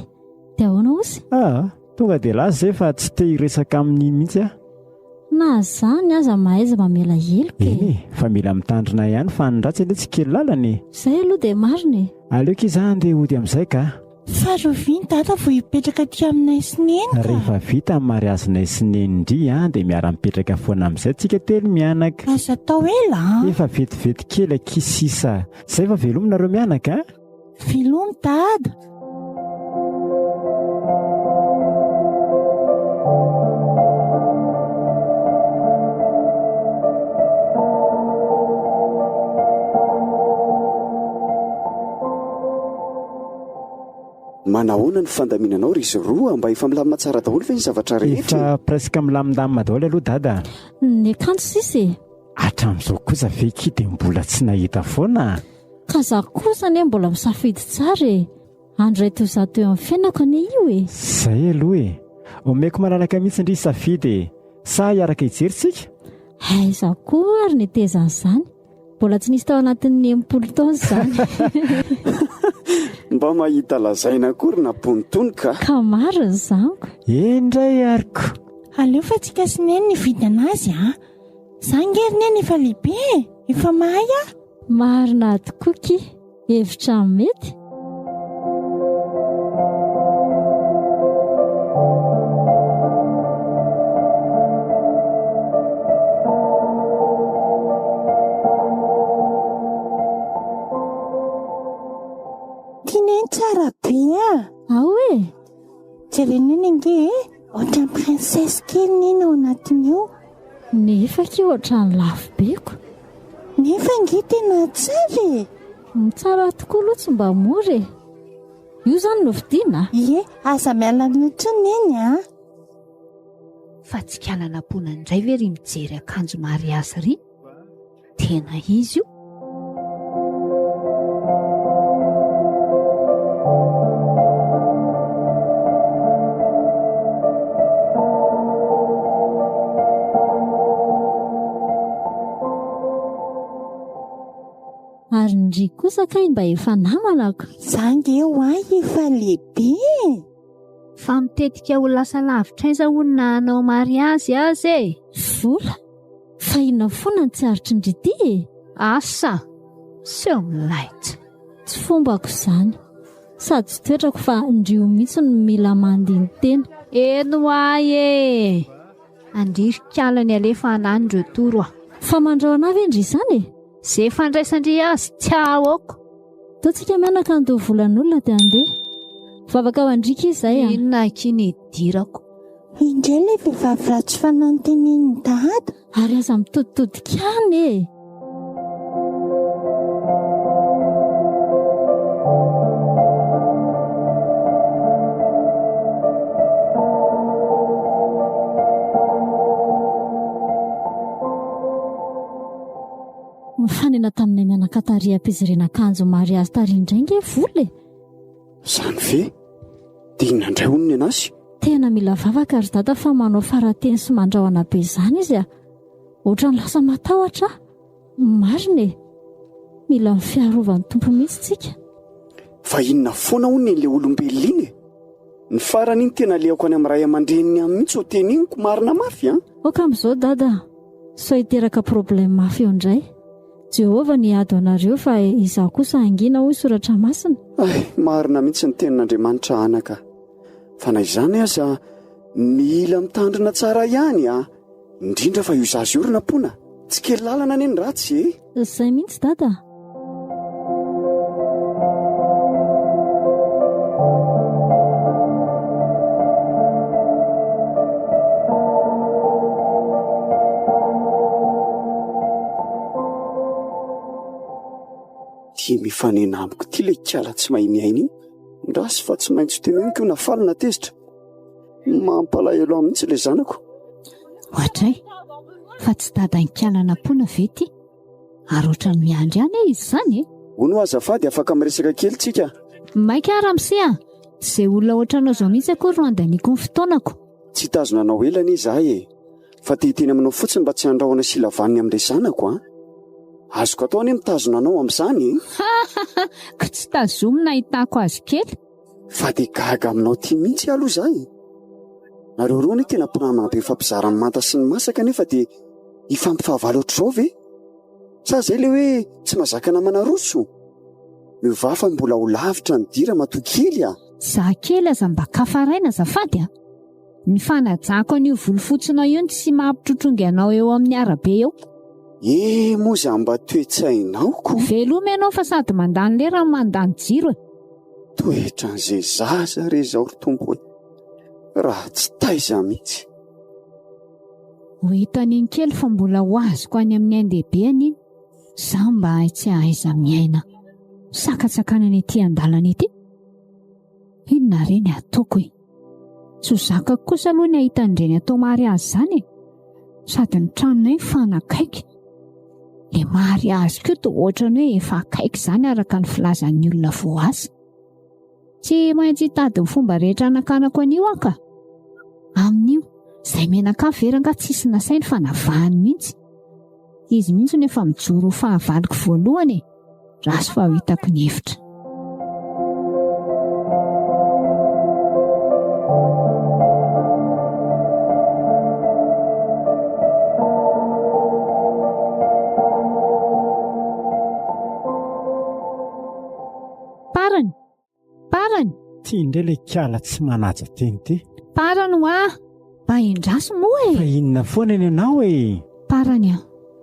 Dia ahoana ozy? Ah, tonga dia lasa izay fa tsy te hiresaka aminy mihitsy aho. Na zany aza mahaiza mamela heloka e. Eny e, fa mila mitandrina ihany fa ny ratsy anie tsy kely lalana e. Zay aloha dia marina e. Aleo akia za andeha hody amin'izay ka. Fa rovina dada vao hipetraka aty aminay sy neny ka. Rehefa vita ny mariazinay sy neny ndry an, dia miara-mipetraka foana amin'izay tsika telo mianaka. Aza atao ela an. Efa vetivety kely akia sisa. Zay fa veloma nareo mianaka an. Veloma dada. Manahoana ny fandaminanao ry Zoroa mba efa milamina tsara daholo ve ny zavatra rehetra e? Efa presque milamindamina daholo aloha dada a. Ny akanjo sisa e. Hatramin'izao kosa ve ki dia mbola tsy nahita foana? Ka za kosa anie mbola misafidy tsara e. Andro iray toy izato eo amin'ny fiainako anie io e. Zay aloha e. Omeko malalaka mihitsy ndry hisafidy e. Sa hiaraka hijery tsika? Aiza koa ary netezan'izany. Mbola tsy nisy tao anatin'ny 60 taona izany. Mba mahita lazaina akory na ponitony ka. Ka marina izany ko. Eny indray ary ko. Aleo fa tsika sy neny nividy anazy a. Za nge ry neny efa lehibe e. Efa mahay aho. Marina tokoa ki. Hevitra mety. Ty neny tsara be a! Ao e! Jereo neny ange e! Ohatran'ny princesse kely neny ao anatin'io. Nefa akia ohatran'ny lafo be ko. Nefa ange tena tsara e! Ny tsara tokoa aloha tsy mba mora e! Io izany no vidiana a! Ie, aza miala amin'io intsony Neny a! Fa tsy kalanam-poana indray ve ry mijery akanjo mariazy ry? Tena izy io? Ary ndry kosa kay mba efa namana ko. Za nge ho ahy efa lehibe e! Fa mitetika ho lasa lavitra aiza hono na hanao mariazy aza e! Vola? Fa inona foana no tsy aritry ndry ity e? Asa! Seho milay tsy. Tsy fombako izany. Sady tsy toetrako fa ndry io mihitsy no mila mandini-tena. Eny ho ahy e! Andriry kala ny alefa anany retour a! Fa mandrao anah ve ndry izany e? Ze fandraisan-dry azy tsy ahoako. Toa tsika mianaka handoa volan'olona dia handeha. Vavaka ho an-dry ki izay a! Inona akia ny hidirako? Indray ilay vehivavy ratsy fanahy notenenin'i Dada. Ary aza mitoditodika any e! Nifanena taminay mianaka tary am-piziriana akanjo mariazy tary indray nge vola e! Izany ve? Dia inona indray hono ny anazy? Tena mila vavaka ry dada fa manao farateny sy mandrahona be izany izy a! Ohatran'ny lasa matahotra aho. Marina e! Mila ny fiarovan'ny Tompo mihitsy tsika. Fa inona foana hono iny le olombelona iny e? Ny farany iny tena alehako any amin'ny ray aman-dreniny any mihitsy ho teneniko marina mafy an! Aoka amin'izao dada a! Sao hiteraka problème mafy eo indray. Jehovah ny hiady ho anareo fa izaho kosa hangina hoy soratra masina. Hay, marina mihitsy ny tenin'Andriamanitra anaka. Fa na izany aza, mila mitandrina tsara ihany a! Indrindra fa io zaza io ry Nampoina, tsy kely lalana anie ny ratsy e! Izay mihitsy dada a! Ty mifanena amiko ty le kiala tsy mahay miaina iny. Ndraso fa tsy maintsy teneniko io na faly na tezitra. Mampalahelo ahy mihitsy le zanako. Ohatray, fa tsy dadan'i Nampoina ve ty? Ary ohatran'ny miandry any izy izany e? Hono hoa azafady afaka miresaka kely tsika? Maika aho ramose a! Tsy izay olona ohatranao izao mihitsy akory no andaniako ny fotoanako. Tsy hitazona anao ela anie izahay e! Fa te hiteny aminao fotsiny mba tsy handrahona sy hilavaniny amin'ilay zanako an! Azoko atao anie mitazona anao amin'izany e! Ko tsy tazomina ahitako azy kely. Fa dia gaga aminao ity mihitsy aloha izaho e! Nareo roa anie tena mpinamana be mifampizara ny manta sy ny masaka nefa dia hifampifahavalo ohatr'izao ve? Sa izay ilay hoe tsy mahazaka namana roso? Miovà fa mbola ho lavitra ny dia ramatoa kely a! Za kely aza mba kafaraina azafady a! Ny fanajako an'io volofotsinao io no tsy mampitrotrongy anao eo amin'ny arabe eo. Eh moa za mba toe-tsainao ko. Veloma ianao fa sady mandany lera no mandany jiro e. Toetran'izay zaza re izao ry Tompo e. Raha tsy taiza mihitsy. Ho hitan'iny kely fa mbola ho azoko any amin'ny ain-dehibeny iny. Za mba hay tsy ahaiza miaina sakatsakanana ety an-dalana ety. Inona re ny ataoko e? Tsy ho zakako kosa aloha ny hahita an'ireny atao mariazy izany e! Sady ny tranonay mifanakaiky. Ilay mariazy koa toa ohatran'ny hoe efa akaiky izany araka ny filazan'ny olona voaasa. Tsy maintsy hitady ny fomba rehetra hanakanako an'io aho ka! Amin'io, izay mianakavy ve rangahy tsisy nasainy fa navahany mihitsy. Izy mihitsy no efa mijoro ho fahavaloko voalohany e! Raso fa ho hitako ny hevitra. Parany! Parany! Ty indray ilay kala tsy manaja teny ty. Parany hoa! Mba endraso moa e! Fa inona foana ny anao e? Parany a!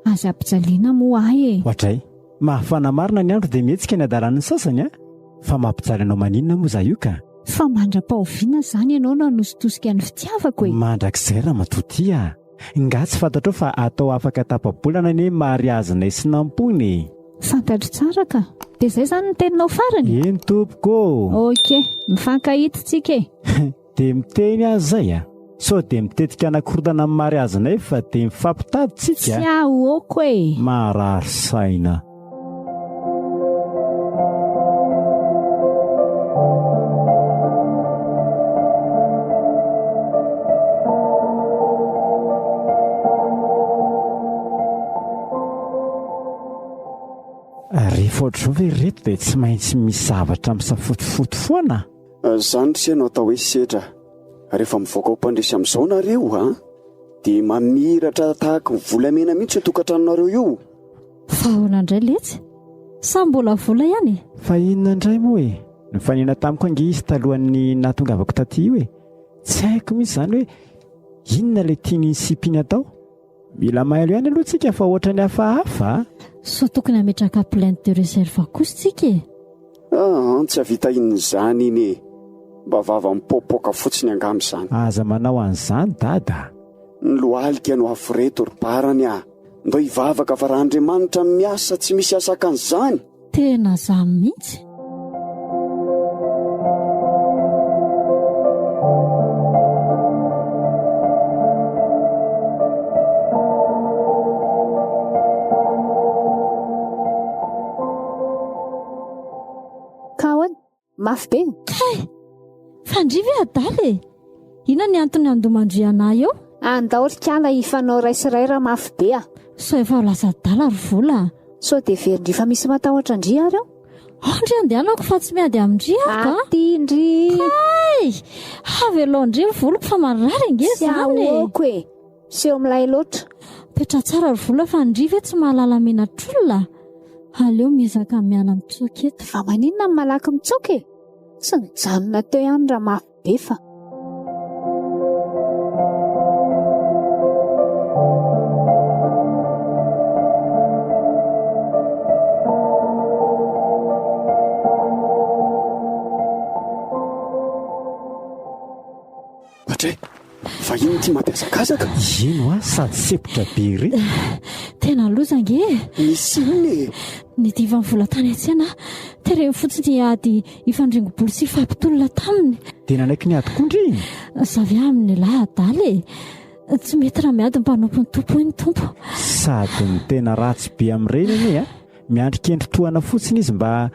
Aza ampijaliana moa ahy e! Oadray! Mahafana marina ny andro dia mihetsika ny adalan'ny sasany a! Fa mampijaly anao maninona moa za io ka? Fa mandra-pahoviana izany ianao no hanositosika ny fitiavako e? Mandrakizay ramatoa ty a! Nga tsy fantatrao fa atao afaka tapa-bolana anie mariazinay sy Nampoina e! Fantatro tsara ka! Dia izay izany ny teninao farany? Eny tompoko ô! Ok, mifankahita tsika e! Dia miteny aho izay a! Sao dia mitetika hanakorontana ny mariazinay fa dia mifampitady tsika? Tsy ahoako e! Marary saina. Rehefa ohatr'izao ve ry reto dia tsy maintsy misy zavatra misafotofoto foana? Zany ry se no atao hoe sedra. Rehefa mivoaka ho mpandresy amin'izao nareo an, dia mamiratra tahaky ny volamena mihitsy io tokantranonareo io. Fa ahoana indray letsy? Sa mbola vola ihany e? Fa inona indray moa e? Nifanena tamiko ange izy talohan'ny nahatongavako taty io e! Tsy haiko mihitsy izany hoe inona ilay tian'iny sipa iny atao. Mila mailo ihany aloha tsika fa ohatran'ny hafahafa a! Sao tokony hametraka plainte de reserve kosa tsika e? Aa tsy havita inona izany iny e! Mba vava mipoapoaka fotsiny angamba izany. Aza manao an'izany dada a! Ny lohalika no aforeto ry parany a! Ndao hivavaka fa raha Andriamanitra miasa tsy misy hahasaka an'izany! Tena za mihitsy. Ka ahoana? Mafy be. Kay! Fa ndry ve adala e? Inona ny antony handomandriana ahy eo? Andao ry kala hifanao ray sy ray raha mafy be a! Sao efa ho lasa adala ry vola a! Sao dia heverin-dry fa misy matahotra an-dry ary ao? Ao ndry andehanako fa tsy miady amin-dry aho ka! Aty ndry! Kay! Avelao ndry ny voloko fa marary ange Tsy izany e! ahoako e! Seho milay loatra. Petra tsara ry vola fa ndry ve tsy mahalala menatr'olona? Aleo miezaka miala mitsoaka eto. Fa maninona no malaky mitsoaka e? Tsy nijanona teo ihany raha mafy be fa. Patray, fa inona ity mampihazakazaka? Eny hoa, sady sepotra be ery. Tena loza ange e! Nisy inona e? Nidivan'ny vola tany an-tsena aho, tereny fotsiny hiady hifandringo-bolo sy hifampitolona taminy. Dia nanaiky niady koa ndry? Zavy aminy lahy adala e! Tsy mety raha miady ny mpanompon'ny Tompo hoy ny Tompo. Sady ny tena ratsy be amin'ireny anie a! Miandry kendry tohana fotsiny izy mba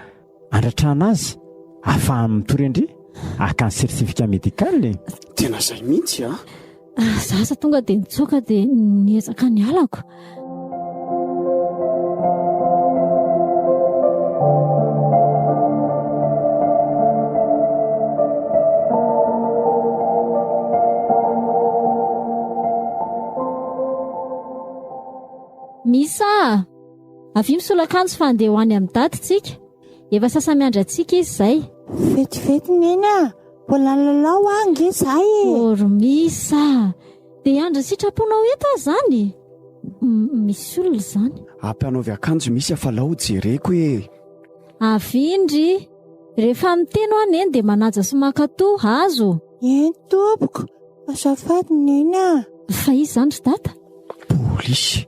Andratrana azy, ahafahany mitory an-dry, haka ny certificat médical e! Tena zay mihitsy a! Za aza tonga dia nitsoaka dia niezaka nialako. Misa a! Avia misolo akanjo fa andeha ho any amin'i Dada tsika. Efa sasa-miandry antsika izy izay. Vetivety Neny a! Mbola nilalao aho ange izaho e! Ormisa! Dia hiandry ny sitraponao eto aho izany? Misy olona izany. Ampanaovy akanjo misy fa lao jereko e! Avia ndry! Rehefa miteny hoa Neny dia manaja sy mankatò, azo? Eny tompoko! Azafady Neny a! Fa iza izany ry Dada? Polisy!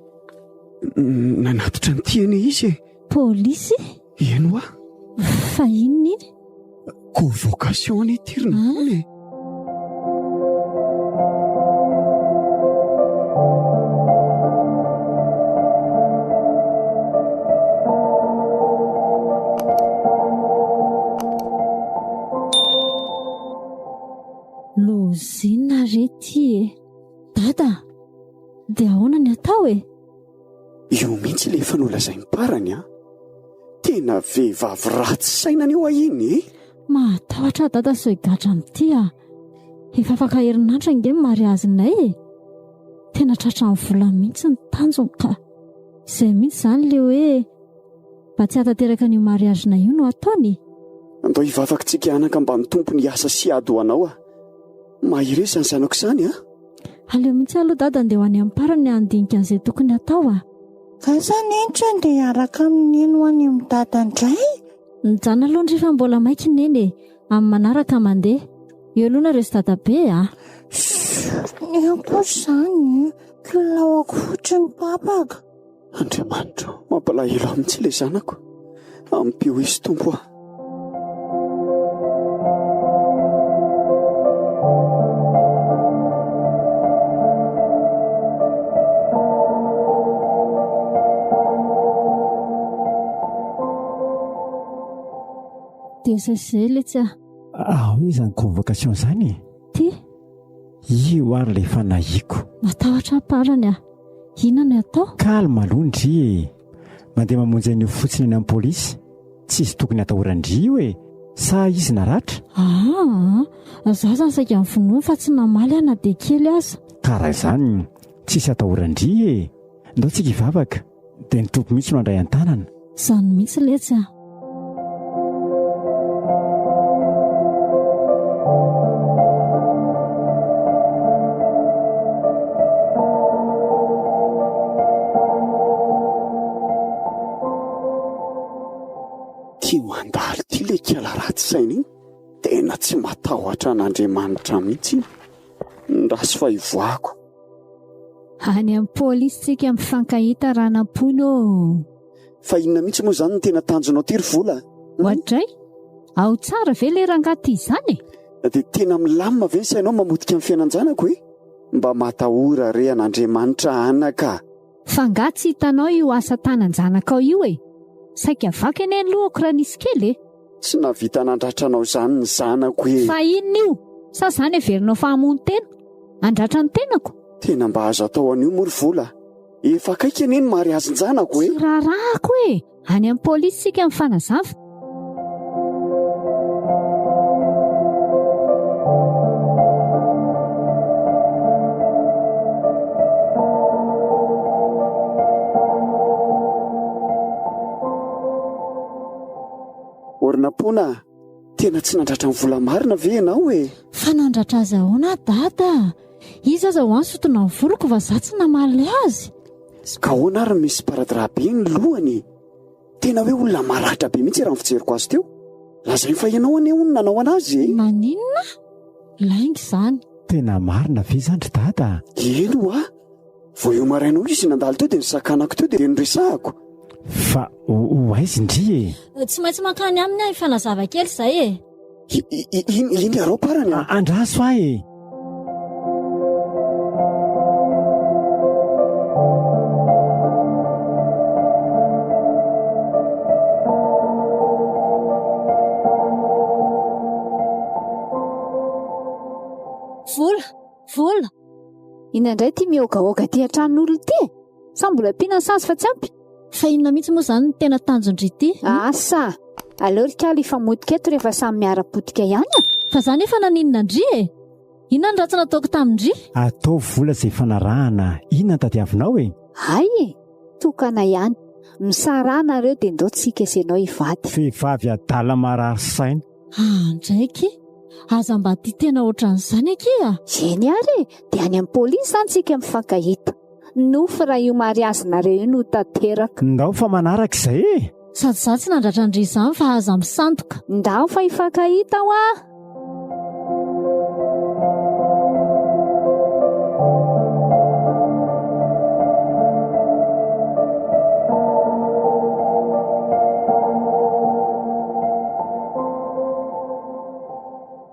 Nanatitra an'ity anie izy e! Polisy? Eny hoa! Fa inona iny? Convocation anie ity ry Neny e! Lozinina re ty e! Dada, dia ahoana ny atao e? Io mihitsy ilay efa nolazain'i Parany an! Tena vehivavy ratsy saina anie hoa iny e! Mahatahotra aho dada sao higadra amin'ity ah! Efa afaka herinandro ange ny mariazinay e! Tena tratran'ny vola mihitsy ny tanjony ka! Izay mihitsy izany ilay hoe mba tsy hahatanteraka an'io mariazinay io no ataony e! Andao hivavaka tsika anaka mba ny Tompony hiasa sy hiady ho anao ah! Mahereza ny zanako izany an! Aleo mihitsy aloha dada andeha ho any am-parany handinika an'izay tokony hatao ah! Asa Neny tsy andeha hiaraka amin'i Neny ho any amin'i Dada indray? Mijanona aloha ndry fa mbola maika i Neny e! Amin'ny manaraka mandeha. Eo aloha nareo sy Dadabe a! Chut! Ny ahy kosa izany e! Kilalaoko fotsiny tapaka. Andriamanitra o, mampalahelo ahy mihitsy ilay zanako. Ampio izy Tompo a! Dia izay izay letsy a! Ahoana izany convocation izany e? Ty? Io ary ilay fanahiako. Matahotra aho parany a! Inona no atao? Calme aloha ndry e! Mandeha mamonjy an'io fotsiny any amin'ny polisy. Tsisy tokony atahoran-dry io e! Sa izy naratra? Aa! Za zany saika nivonono fa tsy namaly aho na dia kely aza. Ka raha izany, tsisy atahoran-dry e! Ndao tsika hivavaka, dia ny Tompo mihitsy no handray an-tanana. Izany mihitsy letsy a! Ty mandalo ty le kala ratsy saina iny, tena tsy matahotra an'Andriamanitra mihitsy iny. Ndraso fa hivoahako. Any amin'ny polisy tsika mifankahita Ranampoina ô! Fa inona mihitsy moa izany no tena tanjonao ty ry Vola a? Oadray! Ao tsara ve le rangahy ty izany e? Dia tena milamina ve ny sainao mamotika ny fiainan-janako e? Mba matahora re an'Andriamanitra anaka a! Fa nga tsy hitanao io asa tanan-janakao io e? Saika vaky anie ny lohako raha nisy kely e! Tsy nahavita nandratra anao izany ny zanako e! Fa inona io? Sa izany heverinao fa hamono tena? Handratra ny tenako? Tena mba azo atao an'io moa ry Vola a! Efa akaiky anie ny mariazin-janako e! Tsy raharahako e! Any amin'ny polisy isika mifanazava. Ornapona a! Tena tsy nandratra ny vola marina ve ianao e? Fa nandratra azy ahoana dada? Izy aza ho any sotona ny voloko fa za tsy namaly azy. Ka ahoana ary misy sparadrap be ny lohany e? Tena hoe olona maratra be mihitsy raha ny fijeriko azy teo. Lazainy fa ianao anie hono nanao anazy e! Maninona? Lainga izany. Tena marina ve izany ry dada? Eny hoa! Vao io maraina io izy nandalo teo dia nisakanako teo dia noresahako. Fa ho aiza ndry e? Tsy maintsy mankany aminy aho hifanazava kely izay e! Iny arao parany a! Andraso ahy e! Vola! Vola! Inona indray ity mihogahoga aty an-tranon'olona ity e? Sa mbola ampiana ny sazy fa tsy ampy? Fa inona mihitsy moa izany no tena tanjon-dry ity? Asa! Aleo ry kalo hifamotika eto rehefa samy miara-potika ihany a! Fa za nefa naninona an-dry e? Inona no ratsy nataoko tamin-dry? Ataovy vola izay ifanarahana, inona no tadiavinao e? Hay e! Tokana ihany. Misaraha nareo dia ndao tsika sy ianao hivady. Vehivavy adala marary saina. Ah, ndraiky! Aza mba tia tena ohatran'izany akia! Eny ary e! Dia any amin'ny polisy izany tsika mifankahita. Nofy raha io mariazinareo io no tanteraka. Ndao fa manaraka izay e! Sady izaho tsy nandratra an-dry izany fa aza misandoka. Ndao fa hifankahita hoa!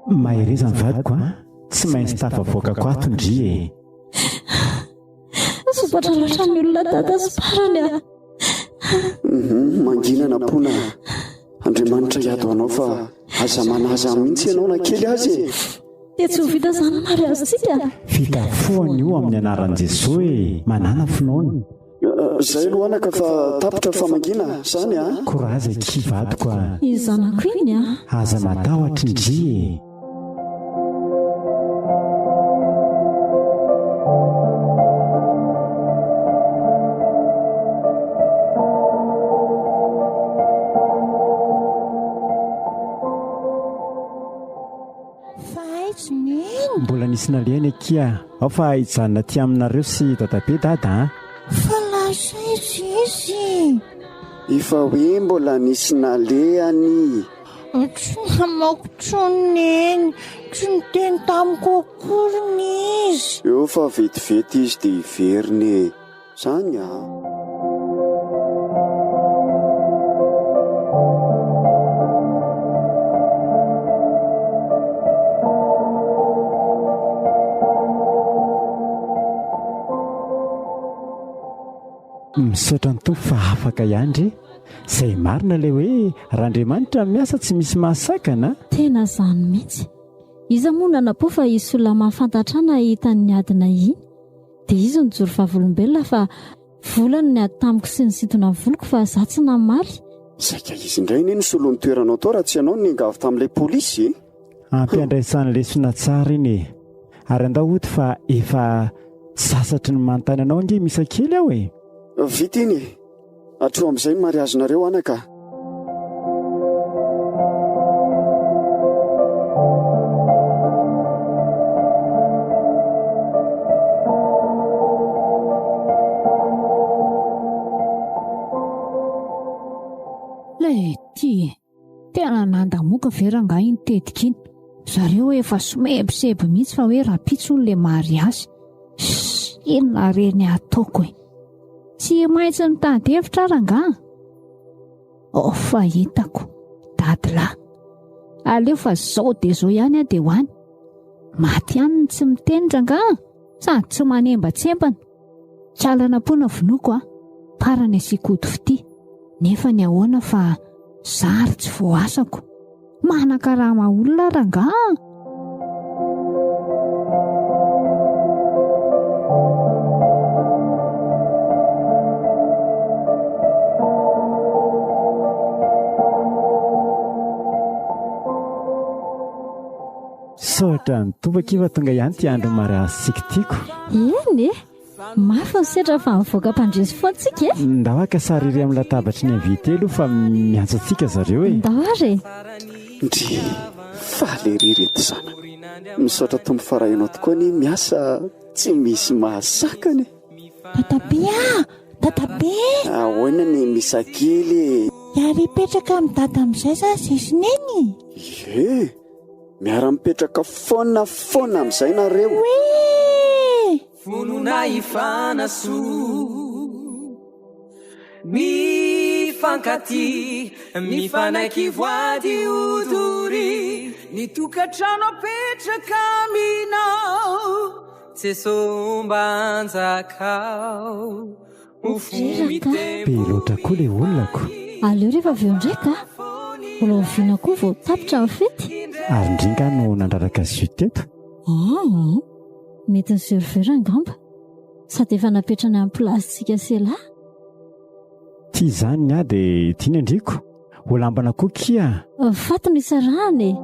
Mahereza ny vadiko a! Tsy maintsy tafavoakako ato ndry e! Sompatra loatra ny olona dada sy parany a! Mhm, mangina Nampoina a! Andriamanitra hiady ho anao fa aza manaza mihitsy ianao na kely aza e! Dia tsy ho vita izany ny mariazintsika? Vita foana io amin'ny anaran'i Jesoa e! Manàna finoana. Zay aloha anaka fa tapitra famangiana zany a! Courage akia vadiko a! Iny zanako iny a! Aza matahotra ndry e! Fa aiza Neny? Mbola nisy nalehany akia. Ao fa hijanona aty aminareo sy dadabe dada a. Fa lasa aiza izy? Efa hoe mbola nisy nalehany. Tsy namaky intsony Neny. Tsy niteny tamiko akory izy. Eo fa vetivety izy dia hiverina e. Zany a! Misaotra ny Tompo fa afaka ihany re. Zay marina ilay hoe raha Andriamanitra miasa tsy misy mahasakana. Tena zany mihitsy. Iza moa nanapo fa hisy olona mahafantatra ahy nahita ny adina iny. Dia izy nijoro vavolombelona fa vola no niady tamiko sy nisintona ny voloko fa za tsy namaly. Saika izy indray anie no solon'ny toeranao tao raha tsy ianao no niangavy tamin'ilay polisy e! Ampiandraisany lesona tsara iny e! Ary andao hody fa efa sasatry ny manontany anao ange misa kely aho e! Vita iny e! Hatreo amin'izay ny mariazinareo anaka a! Lety e! Tena nandamoka ve rangahy iny tetika iny? Zareo efa somebiseby mihitsy fa hoe rahampitso hono le mariazy. Ssss, inona re ny ataoko e? Tsy maintsy mitady hevitra aho rangaha. Oh fa hitako, dadilahy. Aleo fa zao dia zao ihany aho dia ho any. Maty ihany ny tsy miteny rangaha, sady tsy manembatsembana. Kalana-poana vonoiko a, parany asiako ody fitia. Nefa ny ahoana fa zary tsy voasako. Manakarama olona rangaha. Misaotra ny Tompo akia fa tonga ihany ity andro mariazintsika tiako. Eny e! Mafy ny setra fa mivoaka mpandresy foana tsika e! Ndao haka sary ery amin'ny latabatry ny invité aloha fa miantso antsika zareo e! Ndao ary e! Ndry, faly ery reto zanako. Misaotra Tompo fa raha ianao tokoa anie miasa tsy misy mahasakana e! Dadabe a! Dadabe! Ahoana ny misa kely e? Hiara hipetraka amin'i Dada amin'izay za sy Neny? Ie! Miara-mipetraka foana foana amin'izay nareo. Oee! Vonona hifanasoa Mifankatia, mifanaiky voady ho doria Ny tokantrano apetraka aminao Jeso mba anjakao Reraka. Be loatra koa le olona ko. Aleo rehefa avy eo indray ka. Mbola oviana koa vao tapitra ny fety? Ary ndry nga no nandraraka jus teto? Aa, mety ny serveur angamba. Sady efa napetrany amin'ny place-tsika sy elah. Ty izany ny ahy dia ity ny andriako. Ho lambana koa kia. Faty no isarahana e.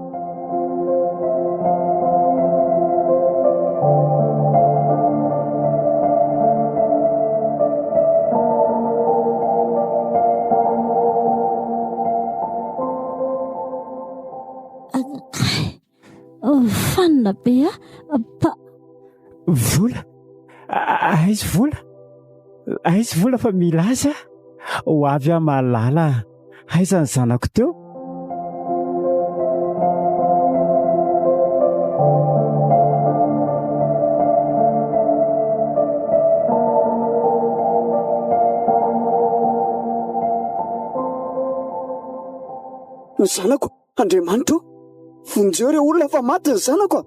Manina be ahy. Pa. Vola? Aiza vola? Aiza vola fa mila azy aho. Ho avy aho malala. Aiza ny zanako teo? Ny zanako, Andriamanitra o! Vonjeo ireo olona fa maty ny zanako a!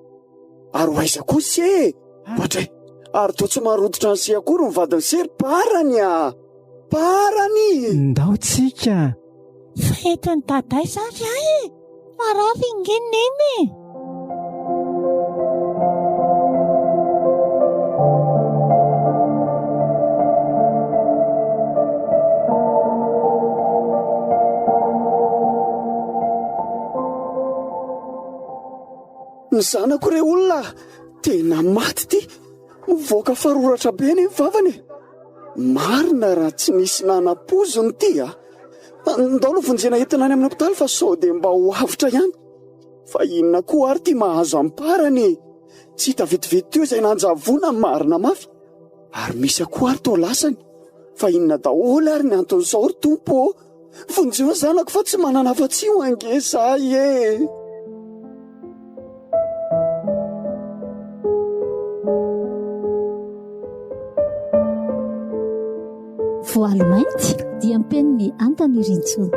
Ary ho aiza kosa e? Ohatray, ary toa tsy marototra an'i se akory ny vadin'i se ry parany a! Parany! Ndao tsika! Fa entin'i Dada aiza ary ahy e? Marary ange Neny e! Ny zanako re olona tena maty ity, mivoaka faroratra be anie ny vavany e! Marina raha tsy nisy nanam-poziny ity a! Ndao aloha vonjena entina any amin'ny hopitaly fa sao dia mba ho avotra ihany. Fa inona koa ary ity mahazo amparany e? Tsy hita vetivety teo izay nanjavona ny marina mafy. Ary misy akoho ary toa lasany. Fa inona daholo ary ny anton'izao ry Tompo ô? Vonjeo ny zanako fa tsy manana afa-tsy io ange zahay e! Voaly mainty diam-penin'i Antanirintsoa.